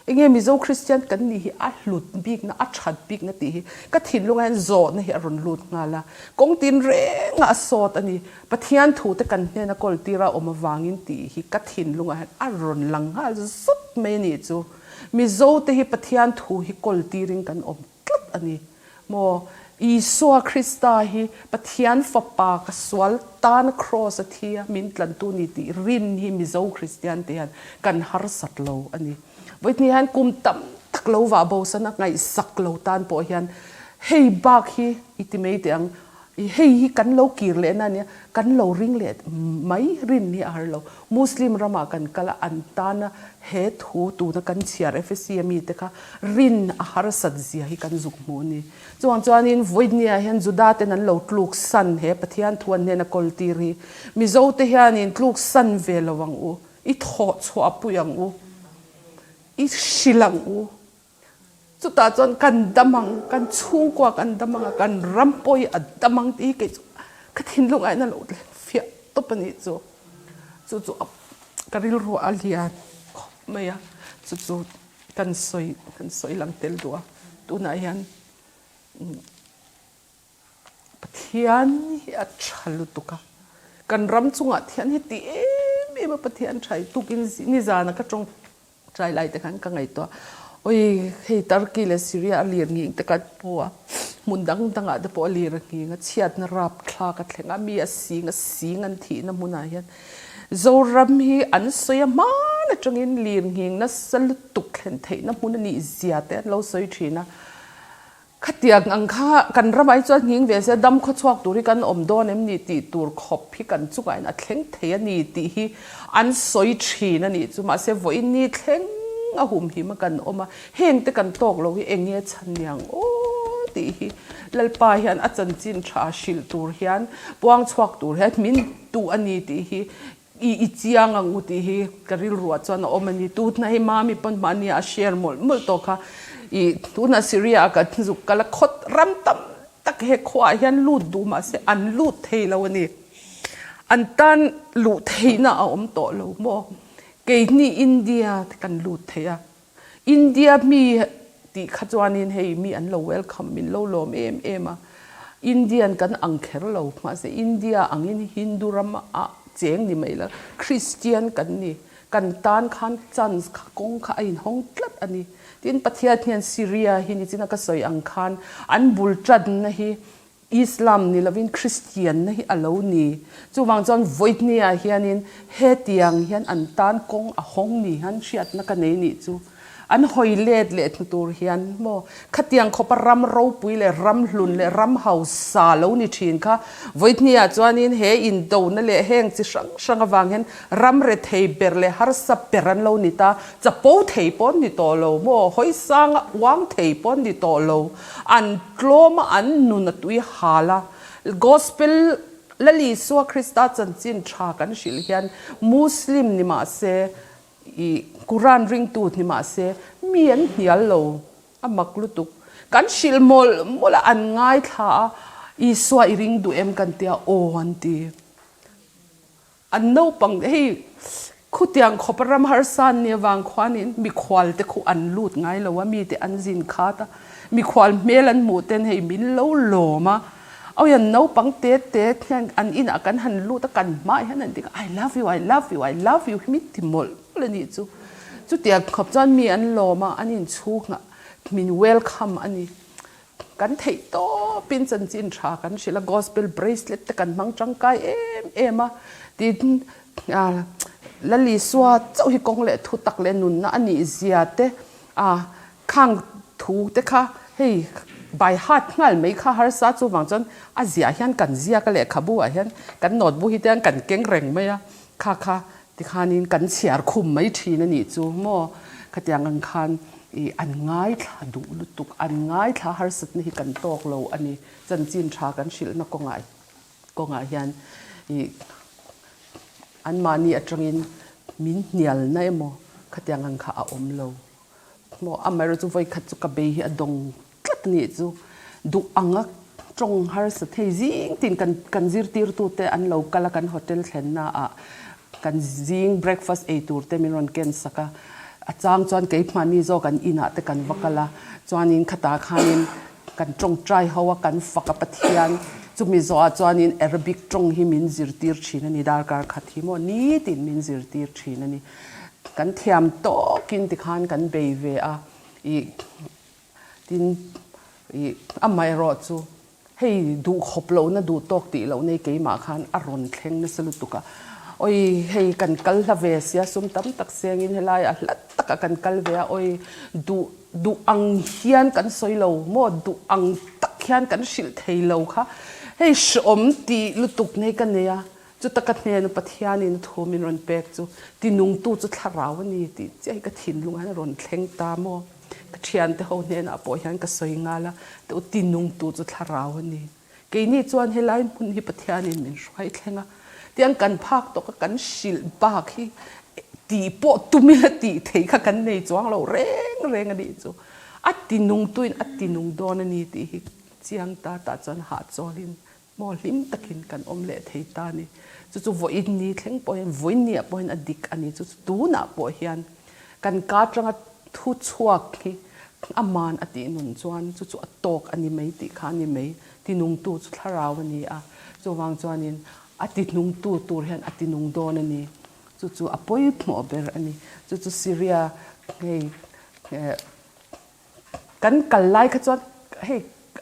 enge Mizo Kristian kan nih hi a hlut bikna, a that bikna tih hi ka thinlungah hian zawhna hi a rawn lut nghal a. Kawng tin rengah a sawt a ni. Pathian thute kan hnena kawltir a awm avangin tih hi ka thinlungah hian a rawn lang nghal zut mai a nih chu. Mizote hi Pathian thu hi kawltirin kan awm tlat a ni maw? Isua Krista hi Pathian fapa ka sual tana kraws a thi a min tlantu ni tih rin hi Mizo Kristiante hian kan harsat lo a ni. Vawihnih hian kum tam tak lo vah bosan a ngaihsak lo tan pawh hian hei bak hi i ti mai teh ang. I hei hi kan lo kir leh na nia, kan lo ring leh mai rin hi a har lo. Muslim ramah kan kal a, an tana he thu tuna kan chhiar FSC a mite kha rin a harsat zia hi kan zuk hmu a ni. Chuvang chuanin vawinia hian Juda ten an lo tluk san he Pathian thu an hnena kawl tir hi Mizo te hianin tluk san ve lo ang u, i thawh chhuah pui ang u, i hrilh ang u. Chutah chuan kan dam ang, kan chhungkua kan dam ang a, kan ram pawh hi a dam ang tih hi kei chu ka thinlung ah hian a lo thleng fiah tawp a nih chu. Chu chu ka rilru a lian khawp mai a, chu chu kan sawi kan sawi lang tel duh a, tunah hian Pathian hi a tha lutuk a, kan ram chungah thian hi ti em em a Pathian tha hi tukin nizana ka tawng Tlai lai te khan ka ngaihtuah, Oi, hei Turkey leh Syria a lir nghing te kan hmu a, hmun dang dangah te pawh a lir a nghing a, chhiatna rapthlak a thleng a, mi a sing a sing an thihna hmunah hian Zoram hi an sawi a hman atangin lir nghing nasa lutuk thlen theihna hmun a nih zia te an lo sawi thin a. Khatiang ang kha kan ramah hi chuan nghing ve se dam khawchhuak tur hi kan awm dawn em ni tih tur khawp hi kan chungah hian a thleng thei a ni tih hi an sawi thin a nih chu. Mahse vawiin ni thleng a humhim a kan awm a, heng te kan tawk lo hi eng nge chhan niang aw tih hi Lalpa hian a chanchin tha hrilh tur hian puang chhuak tur hian min duh a ni tih hi I i chiang ang u tih hi ka rilruah chuan a awm a ni. Tuna hi Mami pawn mahnia a share mawlh mawlh tawh kha. I tuna Syria ah kan zuk kal a, khawt ram tam tak he khuaah hian lut duh mah se an lut thei lo a ni. An tan luh theihna a awm tawh lo maw? Keini India te kan lut thei a. India mi tih kha chuanin hei mi an lo welcome min lo lawm em em a, Indian kan ang kher lo mahse India angin Hindu ram ah cheng ni mai la Christian kan ni, kan tan khan chance kha kawng kha a inhawng tlat a ni. Tin Pathian hian Syria hi nichina ka sawi ang khan an bul tanna hi Islam ni lovin Kristianna hi a lo ni. Chuvang chuan vawinia hianin hetiang hian an tan kawng a hawng ni hian hriatna ka nei nih chu. An hawi let leh hnu tur hian maw khatiang khawpa ram ropui leh ram hlun leh ram hausa lo ni thin kha vawinia chuanin he indona leh heng chi hrang hrang avang hian ram rethei ber leh harsa ber an lo ni ta. Chapo thei pawh an ni tawh lo maw, hawi sanga uang thei pawh an ni tawh lo. An tlawm a, an nun a tui hal a. Gospel Lal Isua Krista chanchin tha kan hrilh hian Muslim ni mah se, i Quran ringtu ni mah se, mi an hnial lo, a mak lutuk. Kan hrilh mawlh mawlh a, an ngaithla a, Isua i ring duh em kan tia, aw an ti. An naupang hei khutiang khawpa ram harsa an nih avang khuanin mikhual te khu an lut ngai lo a, mite an zin khat a, mikhual hmel an hmuh ten hei min lo lawm a, awi an naupang te te hian an inah kan han lut a, kan hmaah hian an ti I love you, I love you, I love you hi min ti mawlh mawlh a nih chu. Chutiang khawp chuan mi an lawm a, an inchhungah min welcome a ni. Kan theih tawpin chanchin tha kan hrilh a, gospel bracelet te kan hmang tangkai em em a, tin Lal Isua chauh hi kawng leh thu tak leh nunna a nih zia te khang thu te kha hei By heart nghal mai kha harsa chuvang chuan a ziah hian kan ziak a lehkhabu ah hian kan notebook hi te hian kan keng reng mai a, kha kha tikhanin kan chhiar khum mai thin a nih chu maw khatiang ang khan ih an ngaithla duh lutuk an ngaithla harsatna hi kan tawk lo a ni chanchin tha kan hrilhna kawngah kawngah hian ih anmahni atangin min hnialna emaw khatiang ang kha a awm lo. Maw amaherawhchu vawi khat chu ka bei hi a dawng tlat a nih chu. Duh anga tawng harsa thei zing tin kan kan zirtirtute an lo kal a kan hotel thlenna ah kan zing breakfast ei tur te min rawn ken sak a. A chang chuan keimahni zawk an inah te kan va kal a, chuanin khatah khanin kan tawngtai ho a kan fak a Pathian chumi zawhah chuanin Arabic tawng hi min zirtir thin a ni darkar khat hi maw nitin min zirtir thin a ni. Kan thiam tawkin tikhan kan bei ve a, ih tin ih amaherawh chu hei duh khawp lohna duh tawk tih lohna hi keimah khan a rawn thleng nasa lutuk a, awi hei kan kal hla ve sia sum tam tak sengin helaiah hla takah kan kal ve a, awi duh duh ang hian kan sawi lo maw duh ang tak hian kan hrilh thei lo kha hei hreawm tih lutuk nei ka nei a. Chuta ka hnena Pathianin a thu min rawn pek chu tinungtu chu thlarau a ni tih chiah hi ka thinlungah hian a rawn thleng ta maw? Ka thiante ho hnenah pawh hian ka sawi nghal a, teu tinungtu chu thlarau a ni. Keini chuan helai hmun hi Pathianin min hruai thleng a, tiang kan phak tawka kan hrilh bak hi tih pawh tum ila tih thei kha kan nei chuang lo reng reng a nih chu. A tinungtuin a tinung dawn a ni tih hi chiang ta tah chuan hahchawlin Maw hlim takin kan awm leh thei ta a ni. Chu chu vawiin ni thleng pawh hian, vawiin ni ah pawh hian a dik a ni. Chu chu tunah pawh hian kan ka atanga thu chhuak hi a man a tih nun chuan chu chu a tawk a ni mai tih kha a ni mai. Tinungtu chu thlarau a ni a, chuvang chuanin a tinungtu tur hian a tinung dawn a ni. Chu chu a pawimawh ber a ni. Chu chu Syria hei Kan kal lai kha chuan hei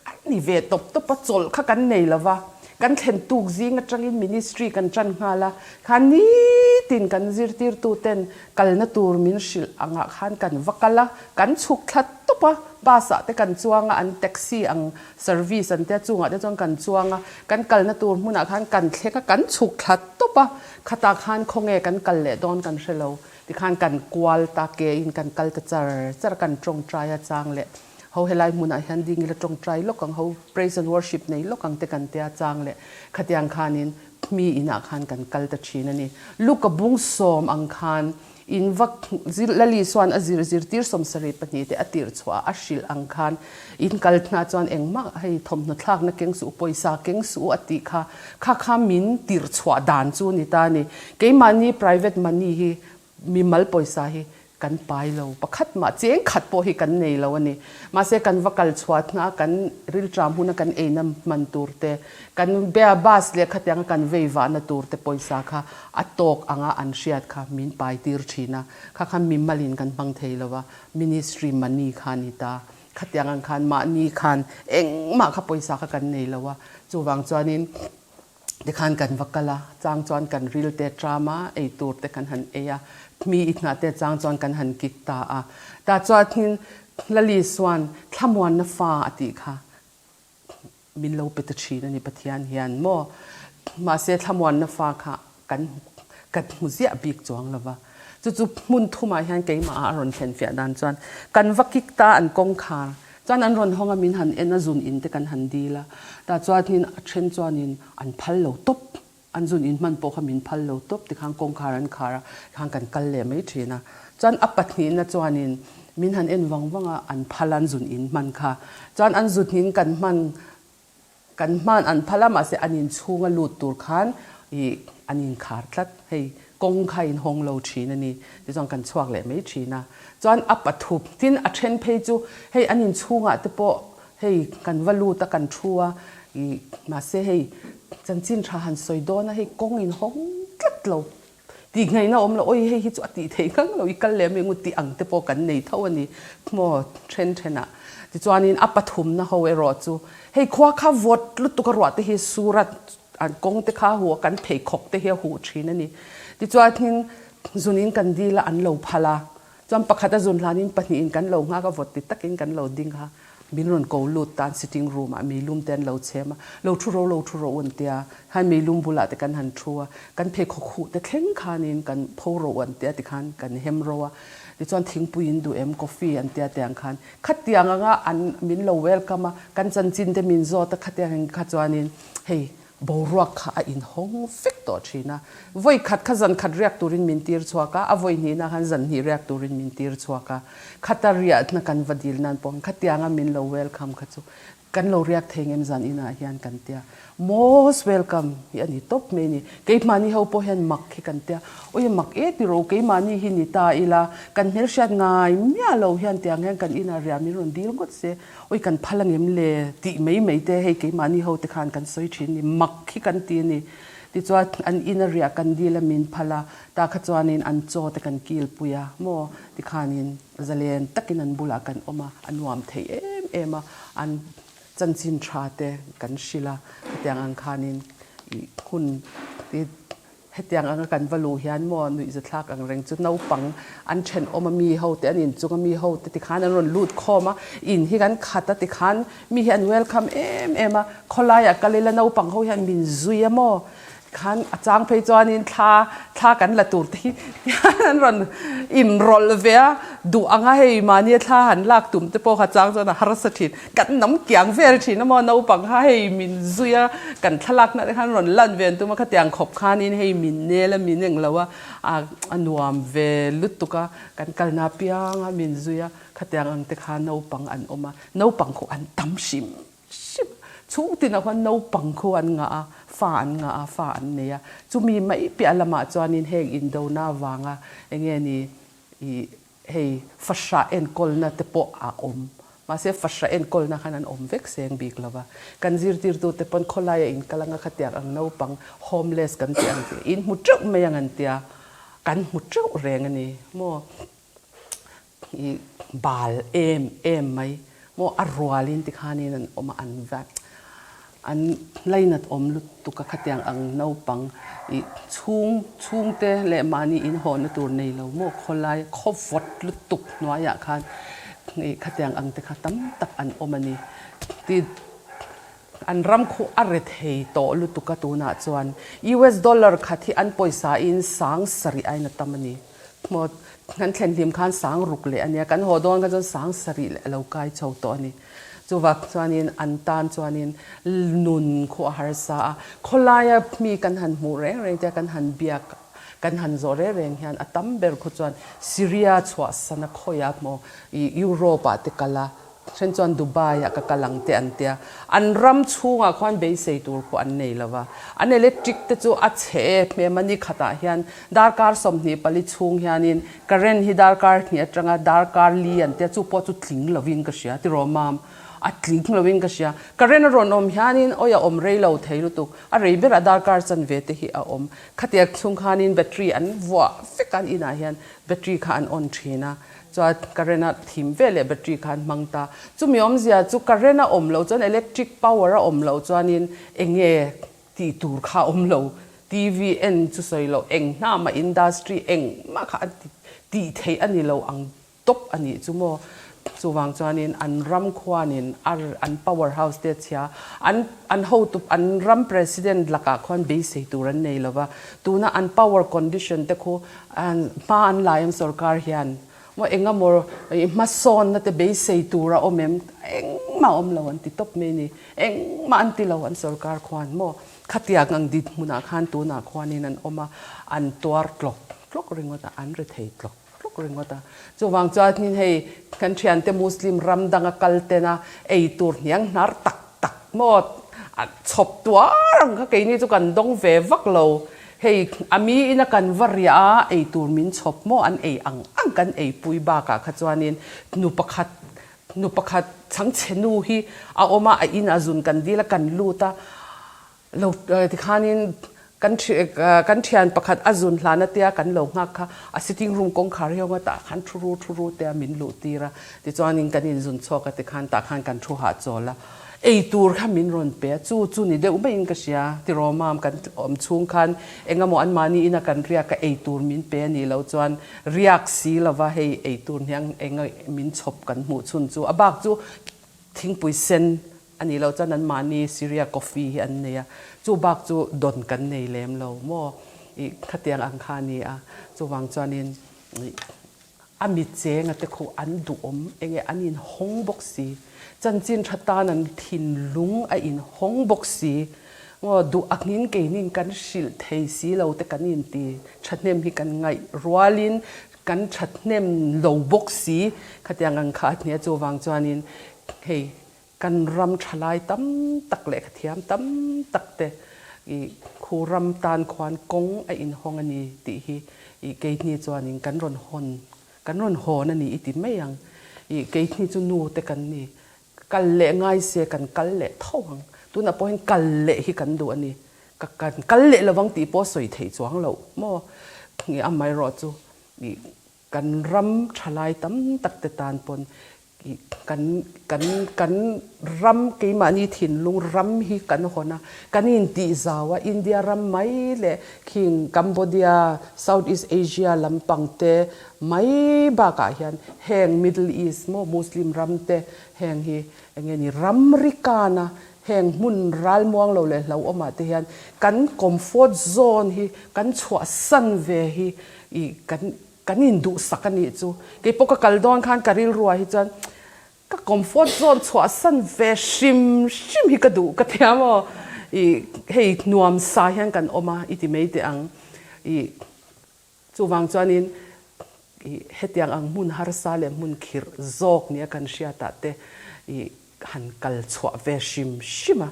a ni ve tawp tawp a, chawlh kha kan nei lo va, kan thlen tuk zing atangin ministry kan tan nghal a, khan nitin kan zirtirtu ten kalna tur min hrilh angah khan kan va kal a, kan chhuk thla tawp a, bus ah te kan chuang a, an taxi ang service an tia chungah te chuan kan chuang a, kan kalna tur hmunah khan kan thleng a, kan chhuk thla tawp a, khatah khan khawnge kan kal leh dawn kan hre lo. Tikhan kan kual ta ke in kan kal ta char char a, kan tawngtai a chang leh ho helai hmunah hian ding ila tawngtai lawk ang ho praise and worship nei lawk ang te kan tia chang leh khatiang khanin mi inah khan kan kal ta thin a ni. Luka bung sawm ang khan in va Lali chuan a zir zirtir 72 te a tirh chhuah a hrilh ang khan in kal hna chuan engmah hei thawmhnaw thlakna keng suh u pawisa keng suh u a tih kha Kha kha min tirh chhuah dan chu ni ta a ni. Keimahni private money hi mimal pawisa hi kan pai lo. Pakhat mah cheng khat pawh hi kan nei lo a ni. Mahse kan va kal chhuah hna kan rilṭam huna kan eina hman tur te, kan bia bus leh khatianga kan vei vahna tur te pawisa kha a tawk anga an hriat kha min pai tir ṭhin a. Kha kha mimalin kan hmang thei lo a, ministry money kha a ni ta. Khatiang ang khan mahni khan engmah kha pawisa kha kan nei lo a, chuvang chuanin tikhan kan va kal a, chang chuan kan ril te tram a, ei tur te kan han ei a, mi i hnah te chang chuan kan han kik ta a. Tah chuanin Lali chuan thlamuanna fa a tih kha Min lo pe ta thin a ni Pathian hian maw? Mahse thlamuanna fa kha kan kan hmu ziah bik chuang lo va. Chu chu hmun thumah hian keimah ah a rawn thlen fiah dan chuan kan va kik ta an kawngkhar chuan an rawn hawng a min han en a zun in te kan han dil a. Tah chuanin a then chuanin an phal lo tawp. An zun in hman pawh kha min phal lo tawp tikhan kawngkhar an khar a, tikhan kan kal leh mai thin a. Chuan a pahnihna chuanin min han en vang vang a, an phal a an zun in hman kha. Chuan an zun in kan hman kan hman an phal a mahse an inchhung a lut tur khan ih an inkhar tlat hei kawng kha in hawng lo thin a ni tichuan kan chhuak leh mai thin a. Chuan a pathup tin a then phei chu hei an inchhungah te pawh Hei kan va lut a kan thu a ih mahse hei chanchin tha han sawi dawn a hei kawng in hawng tlat lo tih ngaihna awm lo awi hei hi chu a tih theih ngang lo i kal leh mai ngut tih ang te pawh kan nei tho a ni maw then then ah tichuanin a pathumna ho erawh chu hei khua kha vawt lutuk a ruah te hi surat an kawng te kha a huh a kan pheikhawk te hi a huh thin a ni tichuanin zunin kan dil a an lo phal a. Chuan pakhat a zun hlanin pahnihin kan lo nghak a, vawt ti takin kan lo ding a. Min rawn ko lut tan sitting room ah meilum te an lo chhem a, lo thu ro lo thu ro an tia, khan meilum bulah te kan han thu a, kan pheikhawk huh te thleng khanin kan pho ro an tia tikhan kan hem ro a, tichuan thingpui in duh em coffee an tia tiang khan khatiang anga an min lo welcome a, kan chanchin te min zawt a khatiang ang kha chuanin hei Boruak kha a inhawng vek tawh thin a. Vawi khat kha zan khat riak turin min tir chhuak a, a vawi hnihna khan zan hnih riak turin min tir chhuak a. Khata riahna kan va dil nan pawh khatianga min lo welcome kha chu kan lo riak thei ngem zan inah hian kan tia. Most welcome hi a ni tawp mai a ni. Keimahni ho pawh hian mak hi kan tia. Awi mak e ti rawh u, keimahni hi ni ta ila kan hmelhriat ngai miah lo hian tiang hian kan inah riah min rawn dil ngawt se. Oi kan phal angem le tih mai mai te hei keimahni ho te khan kan sawi thin ni mak hi kan ti a ni. Tichuan an in a riah kan dil a min phal a, ta kha chuanin an chaw te kan kil pui a maw tikhanin zalen takin an bulah kan awm a, a nuam thei em em a, an chanchin tha te kan hrilh a, khatiang ang khanin ih hun ti Hetiang anga kan va luh hian maw nuihzathlak ang reng chu naupang an thenawm a mi ho te an inchung a mi ho te tikhan an rawn lut khawm a, in hi kan khat a tikhan mi hi an welcome em em a, khawlaiah kal ila naupang ho hian min zui a maw tikhan a chang phei chuanin thla thla kan la tur te hi tihian an rawn inrawlh ve a, duh anga hei mahnia thla han lak tum te pawh kha chang chuan a harsa thin. Kan nam kiang vel thin a maw naupang kha hei min zui a, kan thlalakna te khan rawn lan ve an tum a, khatiang khawp khanin hei min nel a, min englo a, a nuam ve lutuk a, kan kalna apiang a min zui a, khatiang ang te kha naupang an awm a, naupang khu an tam hrim hrim a, chhungtinah khuan naupang khu an ngah a, fa an ngah a, fa an nei a, chumi mai piah lamah chuanin heng indona avanga enge ni ih Hei fahrah enkawlna te pawh a awm. Mahse fahrah enkawlna khan an awm vek seng bik lo va. Kan zirtirtute pawn khawlaia inkal anga khatiang ang naupang homeless kan tih ang tih in hmu teuh mai ang an tia. Kan hmu teuh reng a ni maw. I bal em em mai maw a rualin tikhanin an awm a an va An lainat awm lutuk a khatiang ang naupang i chhung chhungte leh mahni in hawhna tur nei lo maw khawlai khaw vawt lutuk hnuaiah khan i khatiang ang te kha tam tak an awm a ni ti an ram khu a re thei tawh lutuk a tunah chuan US dollar khat hi an pawisa in sang sarih aiin a tam a ni maw kan thlen hlim khan sang ruk leh a nia kan haw dawn kha chuan sang sarih leh a lo kai chho tawh a ni. Chuvak chuanin an tan chuanin nun khu a harsa a, khawlaia mi kan han hmuh reng reng te kan han biak kan han zawh reng reng hian a tam ber khu chuan Syria chhuahsana khawiah maw ih Europe ah te kal a, then chuan Dubai ah ka kal ang te an tia. An ram chhungah khuan beisei tur khu an nei lo va, an electric te chu a chhe e hmel a ni khatah hian darkar 24 chhung hianin Current hi darkar hnih atanga darkar li an tia chu pawh chu tling lovin ka hria tiraw mam a tling lovin ka hria. Current a rawn awm hianin awi a awm rei lo thei lutuk a rei berah darkar chanve te hi a awm. Khatiang chhung khanin battery an vuah vek a an inah hian battery kha an on thin a chuan current a thim ve leh battery kha an hmang ta. Chumi awmzia chu current a awm loh chuan electric power a awm loh chuanin enge Tih tur kha a awm lo. TV en chu sawi loh eng hna mah industry engmah kha an tih theih a ni lo ang tawp a nih chu maw. Chuvang chuanin an ram khuanin a an power house te chhia an an hotu an ram president lakah khuan beisei tur an nei lo va. Tuna an power condition te khu hma an lai ang sorkar hian Maw eng emaw i hmasawnna te beisei tur a awm em? Engmah a awm lo an ti tawp mai ni. Engmah an ti lo an sorkar khuan maw? Khatiang ang dit hmunah khan tunah khuanin an awm a, an tuar tlawk tlawk ringawt a, an rethei tlawk tlawk ringawt a. Chuvang chuanin hei kan thiante Muslim ram danga kal tena ei tur hniang hnar tak tak maw a chhawp tuar ang kha keini chu kan dawng ve vak lo. Hei a mi ina kan va riah a, ei tur min chhawp maw an ei ang ang kan ei pui bakah kha chuanin nu pakhat nu pakhat chhangchhe nu hi a awm a, a in a zun kan dil a kan lut a, lo tikhanin kan kan thian pakhat a zun hlan atia kan lo nghak kha a sitting room kawngkhar hi a awm a tah khan thu ru thu ru te a min luh tir a, tichuanin kan inzun chhuak a tikhan tah khan kan thu hahchawl a. Ei tur kha min rawn pe a, chu chu ni deuh maiin ka hria. Tiraw mam kan awm chhung khan eng emaw anmahni ina kan riak a ei tur min pe a nih loh chuan riak si lova hei ei tur hniang eng min chhawp kan hmuh chhun chu a bak chu Thingpui sen a nih loh chuan anmahni Syria coffee hi an nei a, chu bak chu dawn kan nei lem lo maw? Ih khatiang ang kha a ni a, chuvang chuanin ih a mi chenga te khu an duhawm eng nge an inhawng bawk si, chanchin tha tan an thinlung a inhawng bawk si, maw duh angin keinin kan hrilh thei si lo te kan inti thahnem hi kan ngaih rualin Kan thathnem lo bawk si, khatiang ang kha a hnia chuvang chuanin hei kan ram thalai tam tak leh khathiam tam tak te i khu ram tan khuan kawng a inhawng a ni tih hi i keihni chuanin kan rawn hawn kan rawn hawn a ni i ti mai ang. I keihni chu nu te kan ni, kal leh ngai se kan kal leh tho ang. Tunah pawh hian kal leh hi kan duh a ni. Ka kan kal leh lovang tih pawh sawi theih chuang loh maw? Nge amaherawh chu ih kan ram thalai tam tak te tan pawn ih kan kan kan ram keimahni thinlung ram hi kan hawn a, kan intih zau a, India ram mai leh khing Cambodia, South East Asia lampang te mai bakah hian heng Middle East maw Muslim ram te heng hi eng nge ni ramri kana Heng hmun ralmuang lo leh hlauhawmah te hian kan comfort zone hi kan chhuahsan ve hi i kan kan induhsak a nih chu. Kei pawh ka kal dawn khan ka rilruah hi chuan ka comfort zone chhuahsan ve hrim hrim hi ka duh ka thiam aw. I hei nuamsa hian kan awm a i ti mai teh ang. I Chuvang chuanin i hetiang ang hmun harsa leh hmun khirh zawk nia kan hriatah te i han kal chhuah ve hrim hrim a,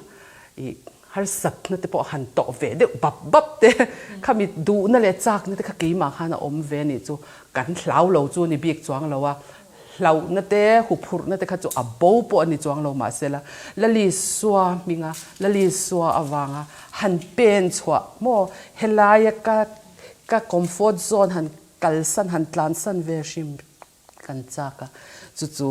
i harsatna te pawh han tawh ve deuh bap bap te khami duhna leh chakna te kha keimah khan a awm ve anih chu kan hlau lo chu ni bik chuang lo a, hlauhna te huphurhna te kha chu a bo pawh a ni chuang lo mahsela Lalisua hminga Lalisua avanga han pen chhuah maw helaia ka Ka comfort zone han kalsan han tlansan ve hrim kan chak a, chu chu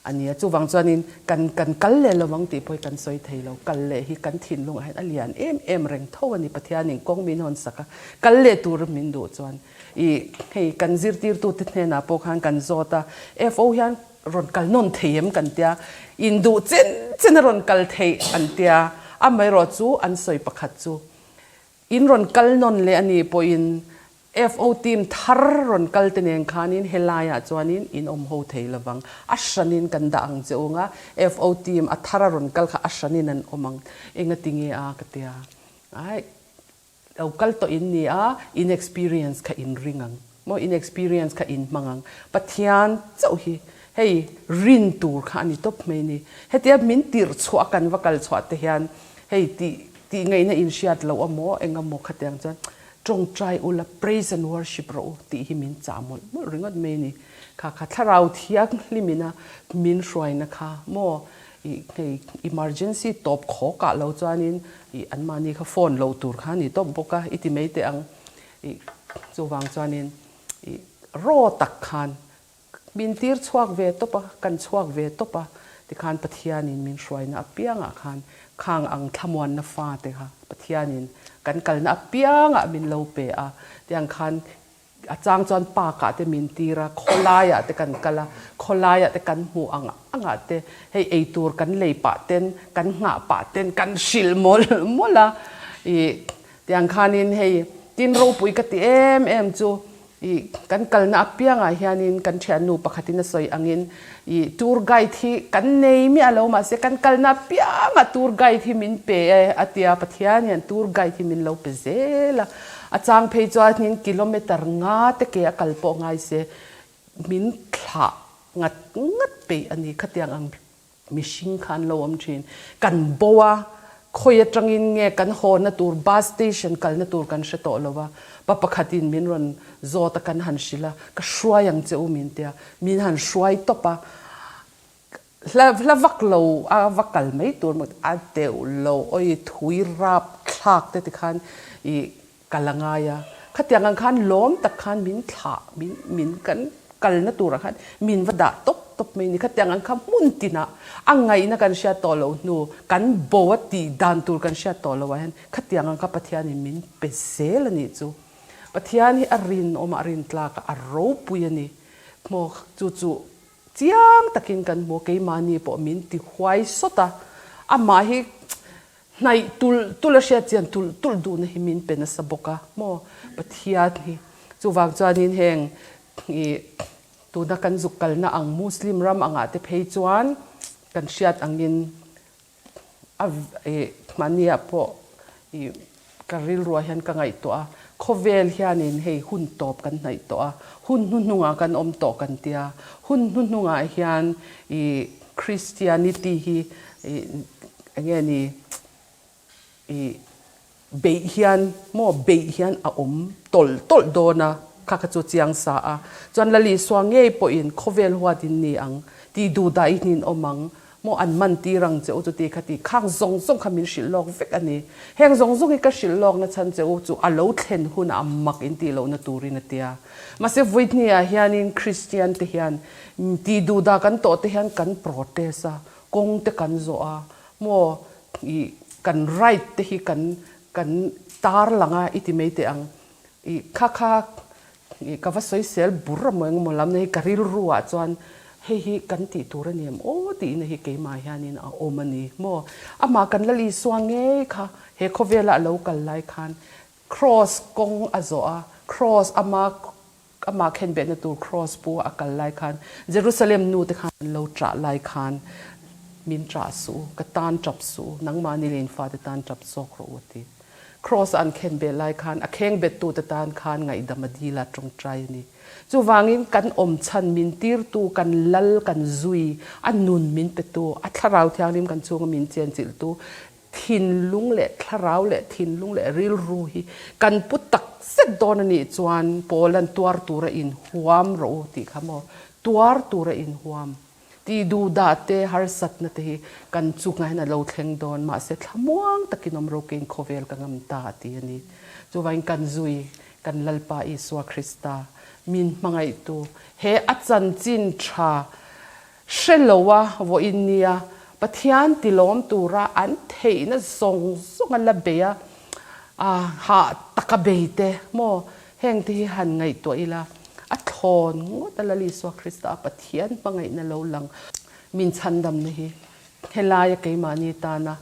a nia. Chuvang chuanin kan kan kal leh lo ang tih pawh hi kan sawi thei lo. Kal leh hi kan thinlungah hian a lian em em reng tho a ni. Pathianin kawng min hawn sak a, kal leh tur min duh chuan ih hei kan zirtirtute hnenah pawh khan kan zawt a, FO hian rawn kal nawn thei em kan tia, induh chen chen a rawn kal theih an tia, amaherawh chu an sawi pakhat chu In rawn kal nawn leh a nih pawhin FO team thar rawn kal te nen khanin helaiah chuanin in awm ho thei lovang. A hranin kan dah ang che ung a, FO team a thar a rawn kal kha a hranin an awm ang. Engati nge a ka tia. Ai, lo kal tawh in ni a, in experience kha in ring ang. Maw in experience kha in hmang ang. Pathian chauh hi hei rin tur kha a ni tawp mai ni. Hetia min tirh chhuah kan va kal chhuah te hian hei tih tih ngaihna in hriat loh a maw eng emaw khatiang chuan tawngtai ula praise and worship rawh u tih hi min chah mawlh mawlh ringawt mai ni. Kha kha thlarau thianghlim ina min hruaina kha maw ih hei emergency tawp khawk ah lo chuanin ih anmahni kha phone loh tur kha a ni tawp bawk a i ti mai teh ang. Ih chuvang chuanin ih raw tak khan min tir chhuak ve tawp a, kan chhuak ve tawp a, tikhan Pathianin min hruaina apiangah khan khang ang thlamuanna fate kha Pathianin kan kalna apiangah min lo pe a, tiang khan a chang chuan park ah te min tir a, khawlaiah te kan kal a, khawlaiah te kan hmuh ang angah te hei eitur kan lei pah ten kan nghah pah ten kan hrilh mawlh mawlh a, ih Tiang khanin hei tin ropui ka ti em em chu ih kan kalna apiangah hianin kan thiannu pakhatin a sawi angin ih tour guide hi kan nei miah lo mahse kan kalna apiangah tour guide hi min pe e a tia Pathian hian tour guide hi min lo pe zel a, a chang phei chuanin kilometer nga te ke a kal pawh ngai se min thlah ngat ngat peih a ni khatiang ang. Mihring kha an lo awm thin. Kan bo a, khawi atangin nge kan hawna tur bus station kalna tur kan hre tawh lo a, pa pakhatin min rawn zawt a kan han hrilh a, ka hruai ang che u min tia, min han hruai tawp a, hla hla vak lo a va kal mai tur maw a deuh lo awi thui rap thlak te tikhan ih Ka la ngai a, khatiang ang khan lawm tak khan min thlah, min min kan kalna turah khan min va dah tawp tawp mai ni. Khatiang ang kha hmun tinah a ngaihna kan hriat tawh loh hnu, kan bo a tih dan tur kan hriat tawh loh ah hian khatiang ang kha Pathianin min pe zel a nih chu. Pathian hi a rinawm a, a rintlak a, a ropui a ni. Hmaw chu chu. Chiang takin kan hmu, keimahni pawh min ti huai sawt a, amah hi hnaih tulh tulh a hriat chian tulh tulh duhna hi min pe nasa bawk a maw Pathian hi. Chuvang chuanin heng ih tuna kan zuk kalna ang Muslim ram angah te phei chuan kan hriat angin A ih mahniah pawh ih ka rilruah hian ka ngaihtuah a, khawvel hianin hei hun tawp kan hnaih tawh a, hun hnuhnungah kan awm tawh kan tia, hun hnuhnungah hian ih Christianity hi ih eng nge ni ih Beih hian maw beih hian a awm tawlh tawlh dawn a, kha kha chu chiang sa a. Chuan Lal Isua ngei pawhin khawvel huat in ni ang, tih duh dah in in awm ang, maw an man tir ang che u chuti kha ti khang zawng zawng kha min hrilh lawk vek a ni. Heng zawng zawng hi ka hrilh lawk na chhan che u chu a lo thlen hunah a mak in tih lohna turin a tia. Mahse vawihnihah hianin Kristian te hian tih duh dah kan tawh te hian kan protest a, kawng te kan zawh a, maw I kan right te hi kan kan tar lang a i ti mai teh ang. I kha kha i ka va sawisel bur a maw engemaw lam na hi ka rilru ah chuan hei hi kan tih tur a ni em aw tihna hi keimah hianin a awm a ni maw. Amah kan Lal Isua ngei kha he khawvela a lo kal lai khan Kraws kawng a zawh a, Kraws ama amah khenbehna tur Kraws pu a kal lai khan Jerusalem nu te khan an lo ṭah lai khan min ṭah suh u, ka tan ṭap suh u, nangmahni leh in fate tan ṭap zawk rawh u a ti. Kraws a an khenbeh lai khan a khengbettu te tan khan ngaihdam a dil a ṭawngṭai a ni. Chuvangin kan awm chhan min tirtu, kan lal, kan zui, a nun min petu, a thlarau thianghlim kan chhunga min chenchilhtu Thinlung leh thlarau leh thinlung leh rilru hi kan pu tak zet dawn a nih chuan Paula'n tuar tura inhuam rawh u tih kha maw? Tuar tura inhuam tih duhdah te, harsatna te hi kan chungah hian a lo thleng dawn, mahse thlamuang takin awm ro kein khawvel ka ngam ta a ti a ni. Chuvangin kan zui kan Lalpa Isua Krista min hmangaihtu he a chanchin tha Hre lo a, vawiin nia Pathian tilawm tura an theihna zawng zawng a la bei a, a hah taka bei te maw heng te hi han ngaihtuah ila, a thlawn ngawt a Lal Isua Krista a Pathian hmangaihna lo lang min chhandamna hi helaia keimahni tana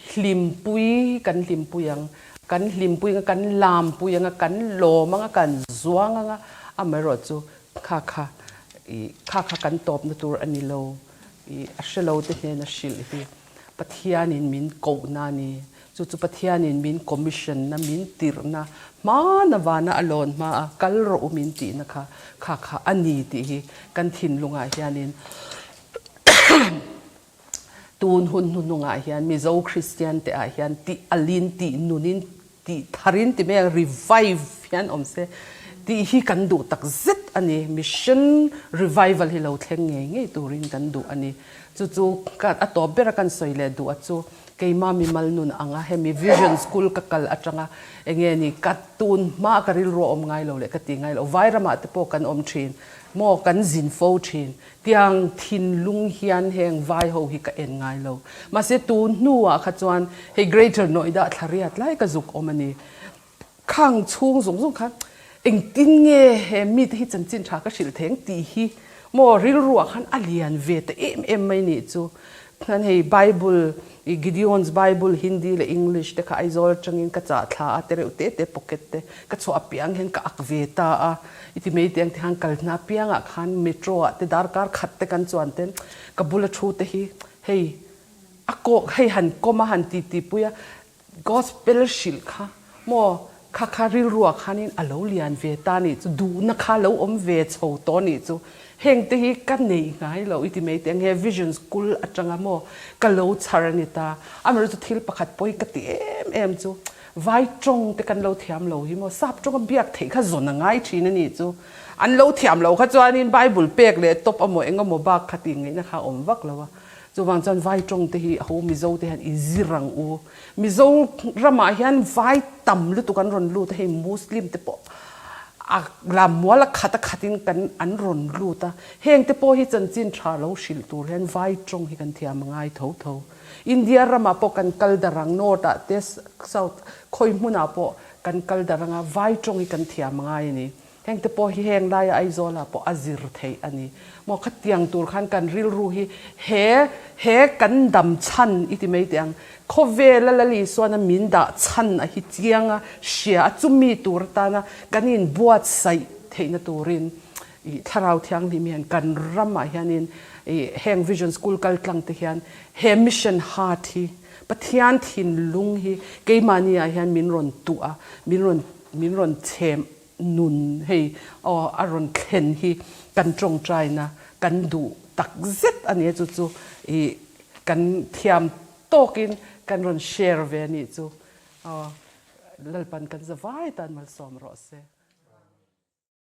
hlimpui kan hlimpui ang, kan hlimpui ang a, kan lampui ang a, kan lawm ang a, kan zuang ang a, amaherawhchu Kha kha i kha kha kan tawpna tur a ni lo i a hre lo te hnena hrilh hi Pathianin min kohna a ni. Chu chu Pathianin min commission na, min tirhna, hmana vana a lawn hma a kal rawh u min tihna kha kha kha a ni tih hi kan thinlungah hianin tun hun hnuhnungah hian Mizo Kristian te ah hian tih alin tih nunin Tih tharin ti mai ang, revive hian awm se tih hi kan duh tak zet a ni. Mission revival hi lo thleng ngei ngei turin kan duh a ni. Chu chu ka a tawp bera kan sawi leh duh a chu keima mimal nun anga hemi vision school ka kal atanga enge ni ka tun hma ka rilru a awm ngai lo leh ka ti ngai lo. Vairamah te pawh kan awm thin maw kan zin fo thin. Tiang thinlung hian heng vai ho hi ka en ngai lo. Mahse tun hnuah kha chuan hei Greater Noida thla riat lai ka zuk awm a ni. Khang chhung zawng zawng khan engtin nge he mite hi chanchin tha ka hrilh theng tih hi maw rilruah khan a lian ve ta em em mai nih chu. Chuan hei Bible i Gideon's Bible Hindi leh English te kha Aizawl atangin ka chah thla a tereuh te te pocket te ka chhuah apiang hian ka ak ve ta a i ti mai te ang te khan kal hna apiangah khan metro ah te darkar khat te kan chuan ten ka bula thu te hi hei a kawk hei han kawm a han ti ti pui a Gospel hrilh kha maw kha kha rilruah khanin a lo lian ve ta nih chu, duhna kha lo awm ve chho tawh nih chu, heng te hi ka nei ngai lo i ti mai teh ang he Vision School atanga maw ka lo chhar a ni ta. Amaherawhchu chu thil pakhat pawi ka ti em em chu vai tawng te kan lo thiam lo hi maw sap tawnga biak theih kha zawn a ngai thin a nih chu, an lo thiam lo kha chuanin Bible pek leh tawp amaw engemaw bak kha tih ngaihna kha a awm vak lo a. Chuvang chuan vai tawng te hi a ho Mizo te hian i zir ang u. Mizo ramah hian vai tam lutuk an rawn lut a, hei Muslim te pawh a lammual a khat a khatin kan an rawn lut a. Heng te pawh hi chanchin tha lo hrilh tur hian vai tawng hi kan thiam a ngai tho tho. India ramah pawh kan kal darh ang, North ah te South khawi hmunah pawh kan kal darh ang a, vai tawng hi kan thiam a ngai a ni. Heng te pawh hi heng laia Aizawlah pawh a zir theih a ni. Maw khatiang tur khan kan rilru hi he he kan dam chhan i ti mai teh ang. Khawvela Lal Isuana min dah chhan a hi chiang a, hria a chumi tur atana kan inbuatsaih theihna turin i Thlarau Thianghlim hian kan ramah hianin i heng Vision School kal tlang te hian he mission heart hi Pathian thinlung hi keimahni ah hian min rawn tuh a, min rawn min rawn chhem nun hei aw a rawn thlen hi kan tawngtaina kan duh tak zet a nia chu chu i kan thiam tawkin kan rawn share ve a nih chu aw Lalpan kan zavai tan malsawm rawh se.